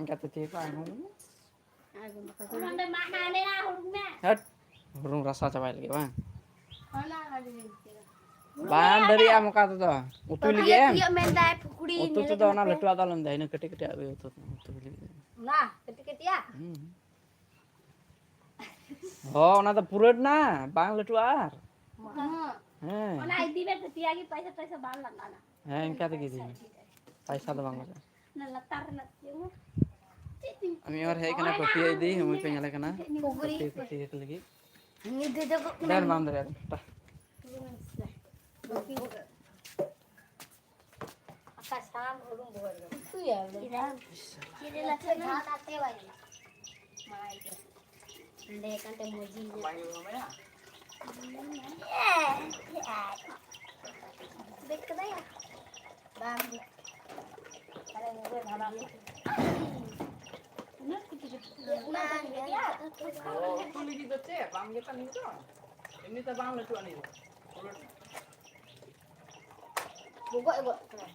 ᱜᱟᱛᱮ ᱛᱮᱜᱮ ᱠᱚ ᱟᱬᱜᱚ ᱞᱮᱱᱟ᱾ ᱦᱟᱹᱴ, ᱦᱩᱲᱩᱝ ᱨᱟᱥᱟ ᱪᱟᱵᱟᱭ ᱞᱟᱹᱜᱤᱫ ᱵᱟᱝ? ᱵᱟᱝ ᱫᱟᱲᱮᱭᱟᱜᱼᱟ ᱚᱱᱠᱟ ᱛᱮᱫᱚ᱾ ᱩᱛᱩᱭ ᱞᱟᱹᱜᱤᱫ ᱮᱢ? ᱩᱛᱩ ᱛᱮᱫᱚ ᱚᱱᱟ ᱞᱟᱹᱴᱩᱣᱟᱜ ᱫᱚ ᱟᱞᱚᱢ ᱤᱫᱤᱭᱟ, ᱤᱱᱟᱹ ᱠᱟᱹᱴᱤᱡ ᱠᱟᱹᱴᱤᱡ ᱟᱜ ᱜᱮ ᱩᱛᱩ, ᱩᱛᱩ ᱞᱟᱹᱜᱤᱫ᱾ ᱚᱱᱟ ᱠᱟᱹᱴᱤᱡ ᱠᱟᱹᱴᱤᱡ ᱟᱜ? ᱦᱩᱸ᱾ ᱦᱚᱸ, ᱚᱱᱟ ᱫᱚ ᱯᱩᱨᱟᱹᱴ ᱱᱟ, ᱵᱟᱝ ᱞᱟᱹᱴᱩᱜᱼᱟ ᱟᱨ᱾ ᱦᱮᱸ᱾ ᱚᱱᱟ ᱤᱫᱤ ᱢᱮ, ᱯᱮᱭᱟ ᱜᱮ ᱯᱚᱭᱥᱟ, ᱴᱚᱭᱥᱟ ᱵᱟᱝ ᱞᱟᱜᱟᱜᱼᱟ᱾ ᱦᱮᱸ, ᱤᱱᱠᱟ ᱛᱮᱜᱮ ᱤᱫᱤ ᱢᱮ᱾ ᱯᱚᱭᱥᱟ ᱫᱚ ᱵᱟᱝ ᱞᱟᱜᱟᱜᱼᱟ᱾ ᱚᱱᱟ ᱞᱟᱛᱟᱨ ᱨᱮᱱᱟᱜ ᱪᱮᱫ ᱦᱚᱸ? ᱪᱮᱫ ᱛᱤᱧ ᱢᱤᱫ ᱦᱚᱲ ᱦᱮᱡ ᱠᱟᱱᱟ, ᱯᱟᱹᱴᱭᱟᱹ ᱤᱫᱤ, ᱦᱚᱸᱜᱼᱚᱭ ᱯᱮ ᱧᱮᱞᱮ ᱠᱟᱱᱟ᱾ ᱯᱩᱠᱷᱨᱤ᱾ ᱯᱟᱹᱴᱭᱟᱹ, ᱯᱟᱹᱴᱭᱟᱹ ᱦᱮᱡ ᱞᱟᱹᱜᱤᱫ᱾ ᱧᱤᱫᱟᱹ ᱫᱚ ᱠᱚ ᱫᱟᱹᱲ ᱵᱟᱢ ᱫᱟᱲᱮᱭᱟᱜᱼᱟ᱾ ᱟᱠᱟ ᱥᱟᱢ ᱦᱩᱲᱩᱝ ᱵᱚᱦᱚᱨ ᱜᱮ᱾ ᱩᱛᱩᱭᱟ ᱵᱚᱞᱮ᱾ ᱪᱮᱫ ᱞᱮ ᱞᱟᱴᱷᱟ ᱱᱟ? ᱡᱟᱦᱟᱸ ᱱᱟᱛᱮ ᱵᱟᱭ ᱢᱟᱲᱟᱝ ᱜᱮ᱾ ᱚᱸᱰᱮ ᱠᱟᱱ ᱛᱮ ᱢᱚᱡᱽ ᱤᱧ ᱧᱮᱞ᱾ ᱵᱮᱫ ᱠᱟᱫᱟᱭᱟ? ᱵᱟᱝ ᱜᱮ᱾ ᱟᱞᱮ ᱧᱤᱫᱟᱹ ᱫᱷᱟᱢᱟ ᱜᱮ᱾ ᱩᱱᱟᱹᱜ ᱠᱩᱴᱤ ᱠᱩᱴᱤ᱾ ᱵᱟᱝ ᱜᱮ᱾ ᱩᱛᱩ ᱞᱟᱹᱜᱤᱫ ᱫᱚ ᱪᱮᱫ? ᱵᱟᱝ ᱜᱮ ᱛᱟᱦᱮᱱ ᱫᱚ᱾ ᱮᱢᱱᱤ ᱛᱮ ᱵᱟᱝ ᱞᱟᱹᱴᱩᱜᱼᱟ ᱱᱤᱭᱟᱹ ᱫᱚ᱾ ᱜᱚᱡ ᱜᱚᱫ ᱠᱟᱱᱟ᱾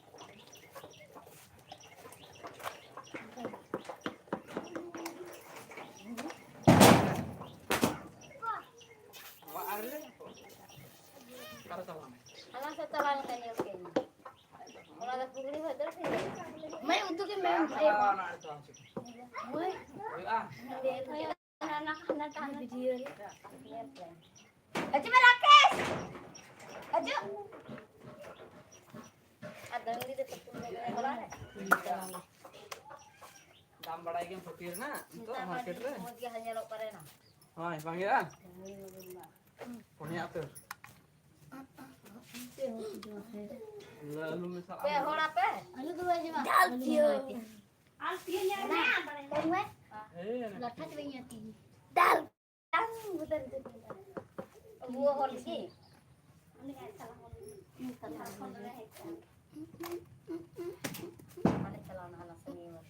ᱦᱟᱱᱟ ᱥᱮᱫ ᱪᱟᱞᱟᱣ ᱞᱮᱱᱠᱷᱟᱱ ᱧᱮᱞ ᱠᱮᱫ ᱢᱮ᱾ ᱚᱱᱟ ᱫᱚ ᱯᱩᱜᱽᱲᱤ ᱦᱚᱭ ᱫᱚ ᱴᱷᱤᱠ ᱜᱮᱭᱟ᱾ ᱢᱟᱹᱭ, ᱩᱛᱩ ᱜᱮ ᱢᱮ, ᱢᱟᱹᱭ᱾ ᱢᱟᱹᱭ᱾ ᱦᱟᱱᱟ, ᱦᱟᱱᱟ, ᱦᱟᱱᱟ, ᱦᱟᱱᱟ᱾ ᱵᱷᱤᱰᱤᱭᱳ ᱨᱮ᱾ ᱧᱮᱞ ᱯᱮ᱾ ᱦᱤᱡᱩᱜ ᱢᱮ, ᱨᱟᱠᱮᱥ᱾ ᱦᱤᱡᱩᱜ᱾ ᱟᱨ ᱰᱟᱝᱨᱤ ᱫᱚ ᱛᱩᱯᱩ ᱫᱚ ᱚᱲᱟᱜ ᱨᱮ? ᱫᱟᱢ ᱵᱟᱲᱟᱭ ᱜᱮᱭᱟᱢ ᱯᱷᱚᱠᱤᱨ ᱨᱮᱱᱟᱜ ᱱᱤᱛᱚᱜ ᱱᱮᱛᱟᱨ ᱢᱟ ᱢᱟᱨᱠᱮᱴ ᱨᱮ? ᱢᱚᱡᱽ ᱜᱮ ᱧᱮᱞᱚᱜ ᱯᱟᱨᱮ ᱱᱟ᱾ ᱦᱳᱭ, ᱵᱟᱝ ᱦᱩᱭᱩᱜᱼᱟ? ᱯᱩᱱᱭᱟ ᱩᱛᱟᱹᱨ᱾ ᱟᱹᱞᱩ ᱢᱮᱥᱟ ᱯᱮ ᱦᱚᱲ ᱟᱯᱮ? ᱟᱹᱞᱩ ᱫᱚ ᱵᱟᱭ ᱡᱚᱢᱟ᱾ ᱫᱟᱞ ᱟᱹᱞᱩ ᱯᱤᱭᱳ᱾ ᱵᱟᱭ ᱯᱤᱭᱳ᱾ ᱟᱨ ᱯᱤᱭᱳ ᱧᱮᱞ ᱢᱮ᱾ ᱦᱮᱸ᱾ ᱞᱟᱴᱷᱟ ᱪᱚᱭ ᱤᱧ ᱟᱹᱛᱤᱧ᱾ ᱫᱟᱞ᱾ ᱟᱵᱚ ᱦᱚᱲ ᱜᱮ᱾ ᱵᱟᱞᱮ ᱪᱟᱞᱟᱣᱱᱟ ᱦᱟᱱᱟ ᱥᱟᱺᱜᱤᱧ ᱦᱚᱲ᱾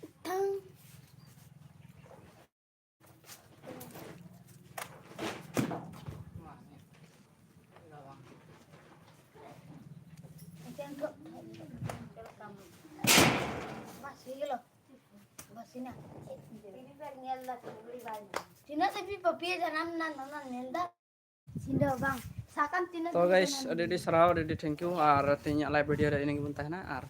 ᱵᱟᱥ ᱦᱩᱭ ᱜᱮᱞᱚ᱾ ᱵᱟᱥ ᱦᱩᱭᱱᱟ᱾ ᱧᱮᱞ ᱫᱟ ᱪᱩᱜᱲᱤ ᱵᱟᱭ ᱧᱟᱢ᱾ ᱛᱤᱱᱟᱹᱜ ᱫᱷᱟᱹᱵᱤᱡ ᱯᱟᱹᱯᱤᱭᱟᱹ ᱡᱟᱱᱟᱢ ᱮᱱᱟ, ᱱᱚᱣᱟ ᱧᱮᱞ ᱫᱟ᱾ ᱥᱤᱸᱫᱷᱟᱹ ᱵᱟᱝ᱾ ᱥᱟᱠᱟᱢ ᱛᱤᱱᱟᱹᱜ ᱛᱚ ᱫᱷᱟᱹᱵᱤᱡ ᱜᱟᱭᱥ, ᱡᱟᱱᱟᱢ ᱟᱹᱰᱤ ᱟᱹᱰᱤ ᱮᱱᱟ? ᱥᱟᱨᱦᱟᱣ, ᱟᱹᱰᱤ ᱟᱹᱰᱤ thank you᱾ ᱟᱨ ᱛᱮᱦᱮᱧᱟᱜ live video ᱨᱮ ᱤᱱᱟᱹ ᱜᱮᱵᱚᱱ ᱛᱟᱦᱮᱱᱟ᱾ ᱟᱨ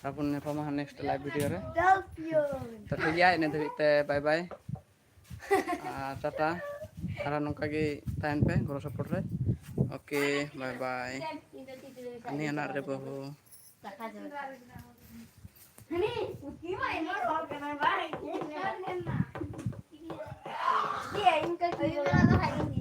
ᱟᱨᱵᱚᱱ ᱧᱟᱯᱟᱢᱟ ᱦᱟᱸᱜ next live video ᱨᱮ᱾ ᱰᱟᱞ ᱯᱤᱭᱳ᱾ ᱛᱚ ᱴᱷᱤᱠ ᱜᱮᱭᱟ, ᱤᱱᱟᱹ ᱫᱷᱟᱹᱵᱤᱡ ᱛᱮ bye bye᱾ ᱟᱨ ᱴᱟᱴᱟ᱾ ᱟᱨ ᱱᱚᱝᱠᱟ ᱜᱮ ᱛᱟᱦᱮᱱ ᱯᱮ ᱜᱚᱲᱚ support ᱨᱮ᱾ Okay, bye bye᱾ ᱦᱟᱹᱱᱤ ᱟᱱᱟᱜ ᱨᱮ ᱵᱟᱹᱦᱩ᱾ ᱦᱟᱹᱱᱤ ᱯᱩᱛᱷᱤ ᱢᱟ ᱟᱭᱢᱟ ᱨᱚᱲ ᱠᱟᱱᱟᱭ ᱵᱟᱭ᱾ ᱤᱭᱟᱹ, ᱤᱧ ᱠᱟᱹᱴᱤᱡ ᱟᱹᱭᱩᱵ ᱵᱮᱲᱟ ᱫᱚ ᱦᱟᱸᱜ ᱤᱧ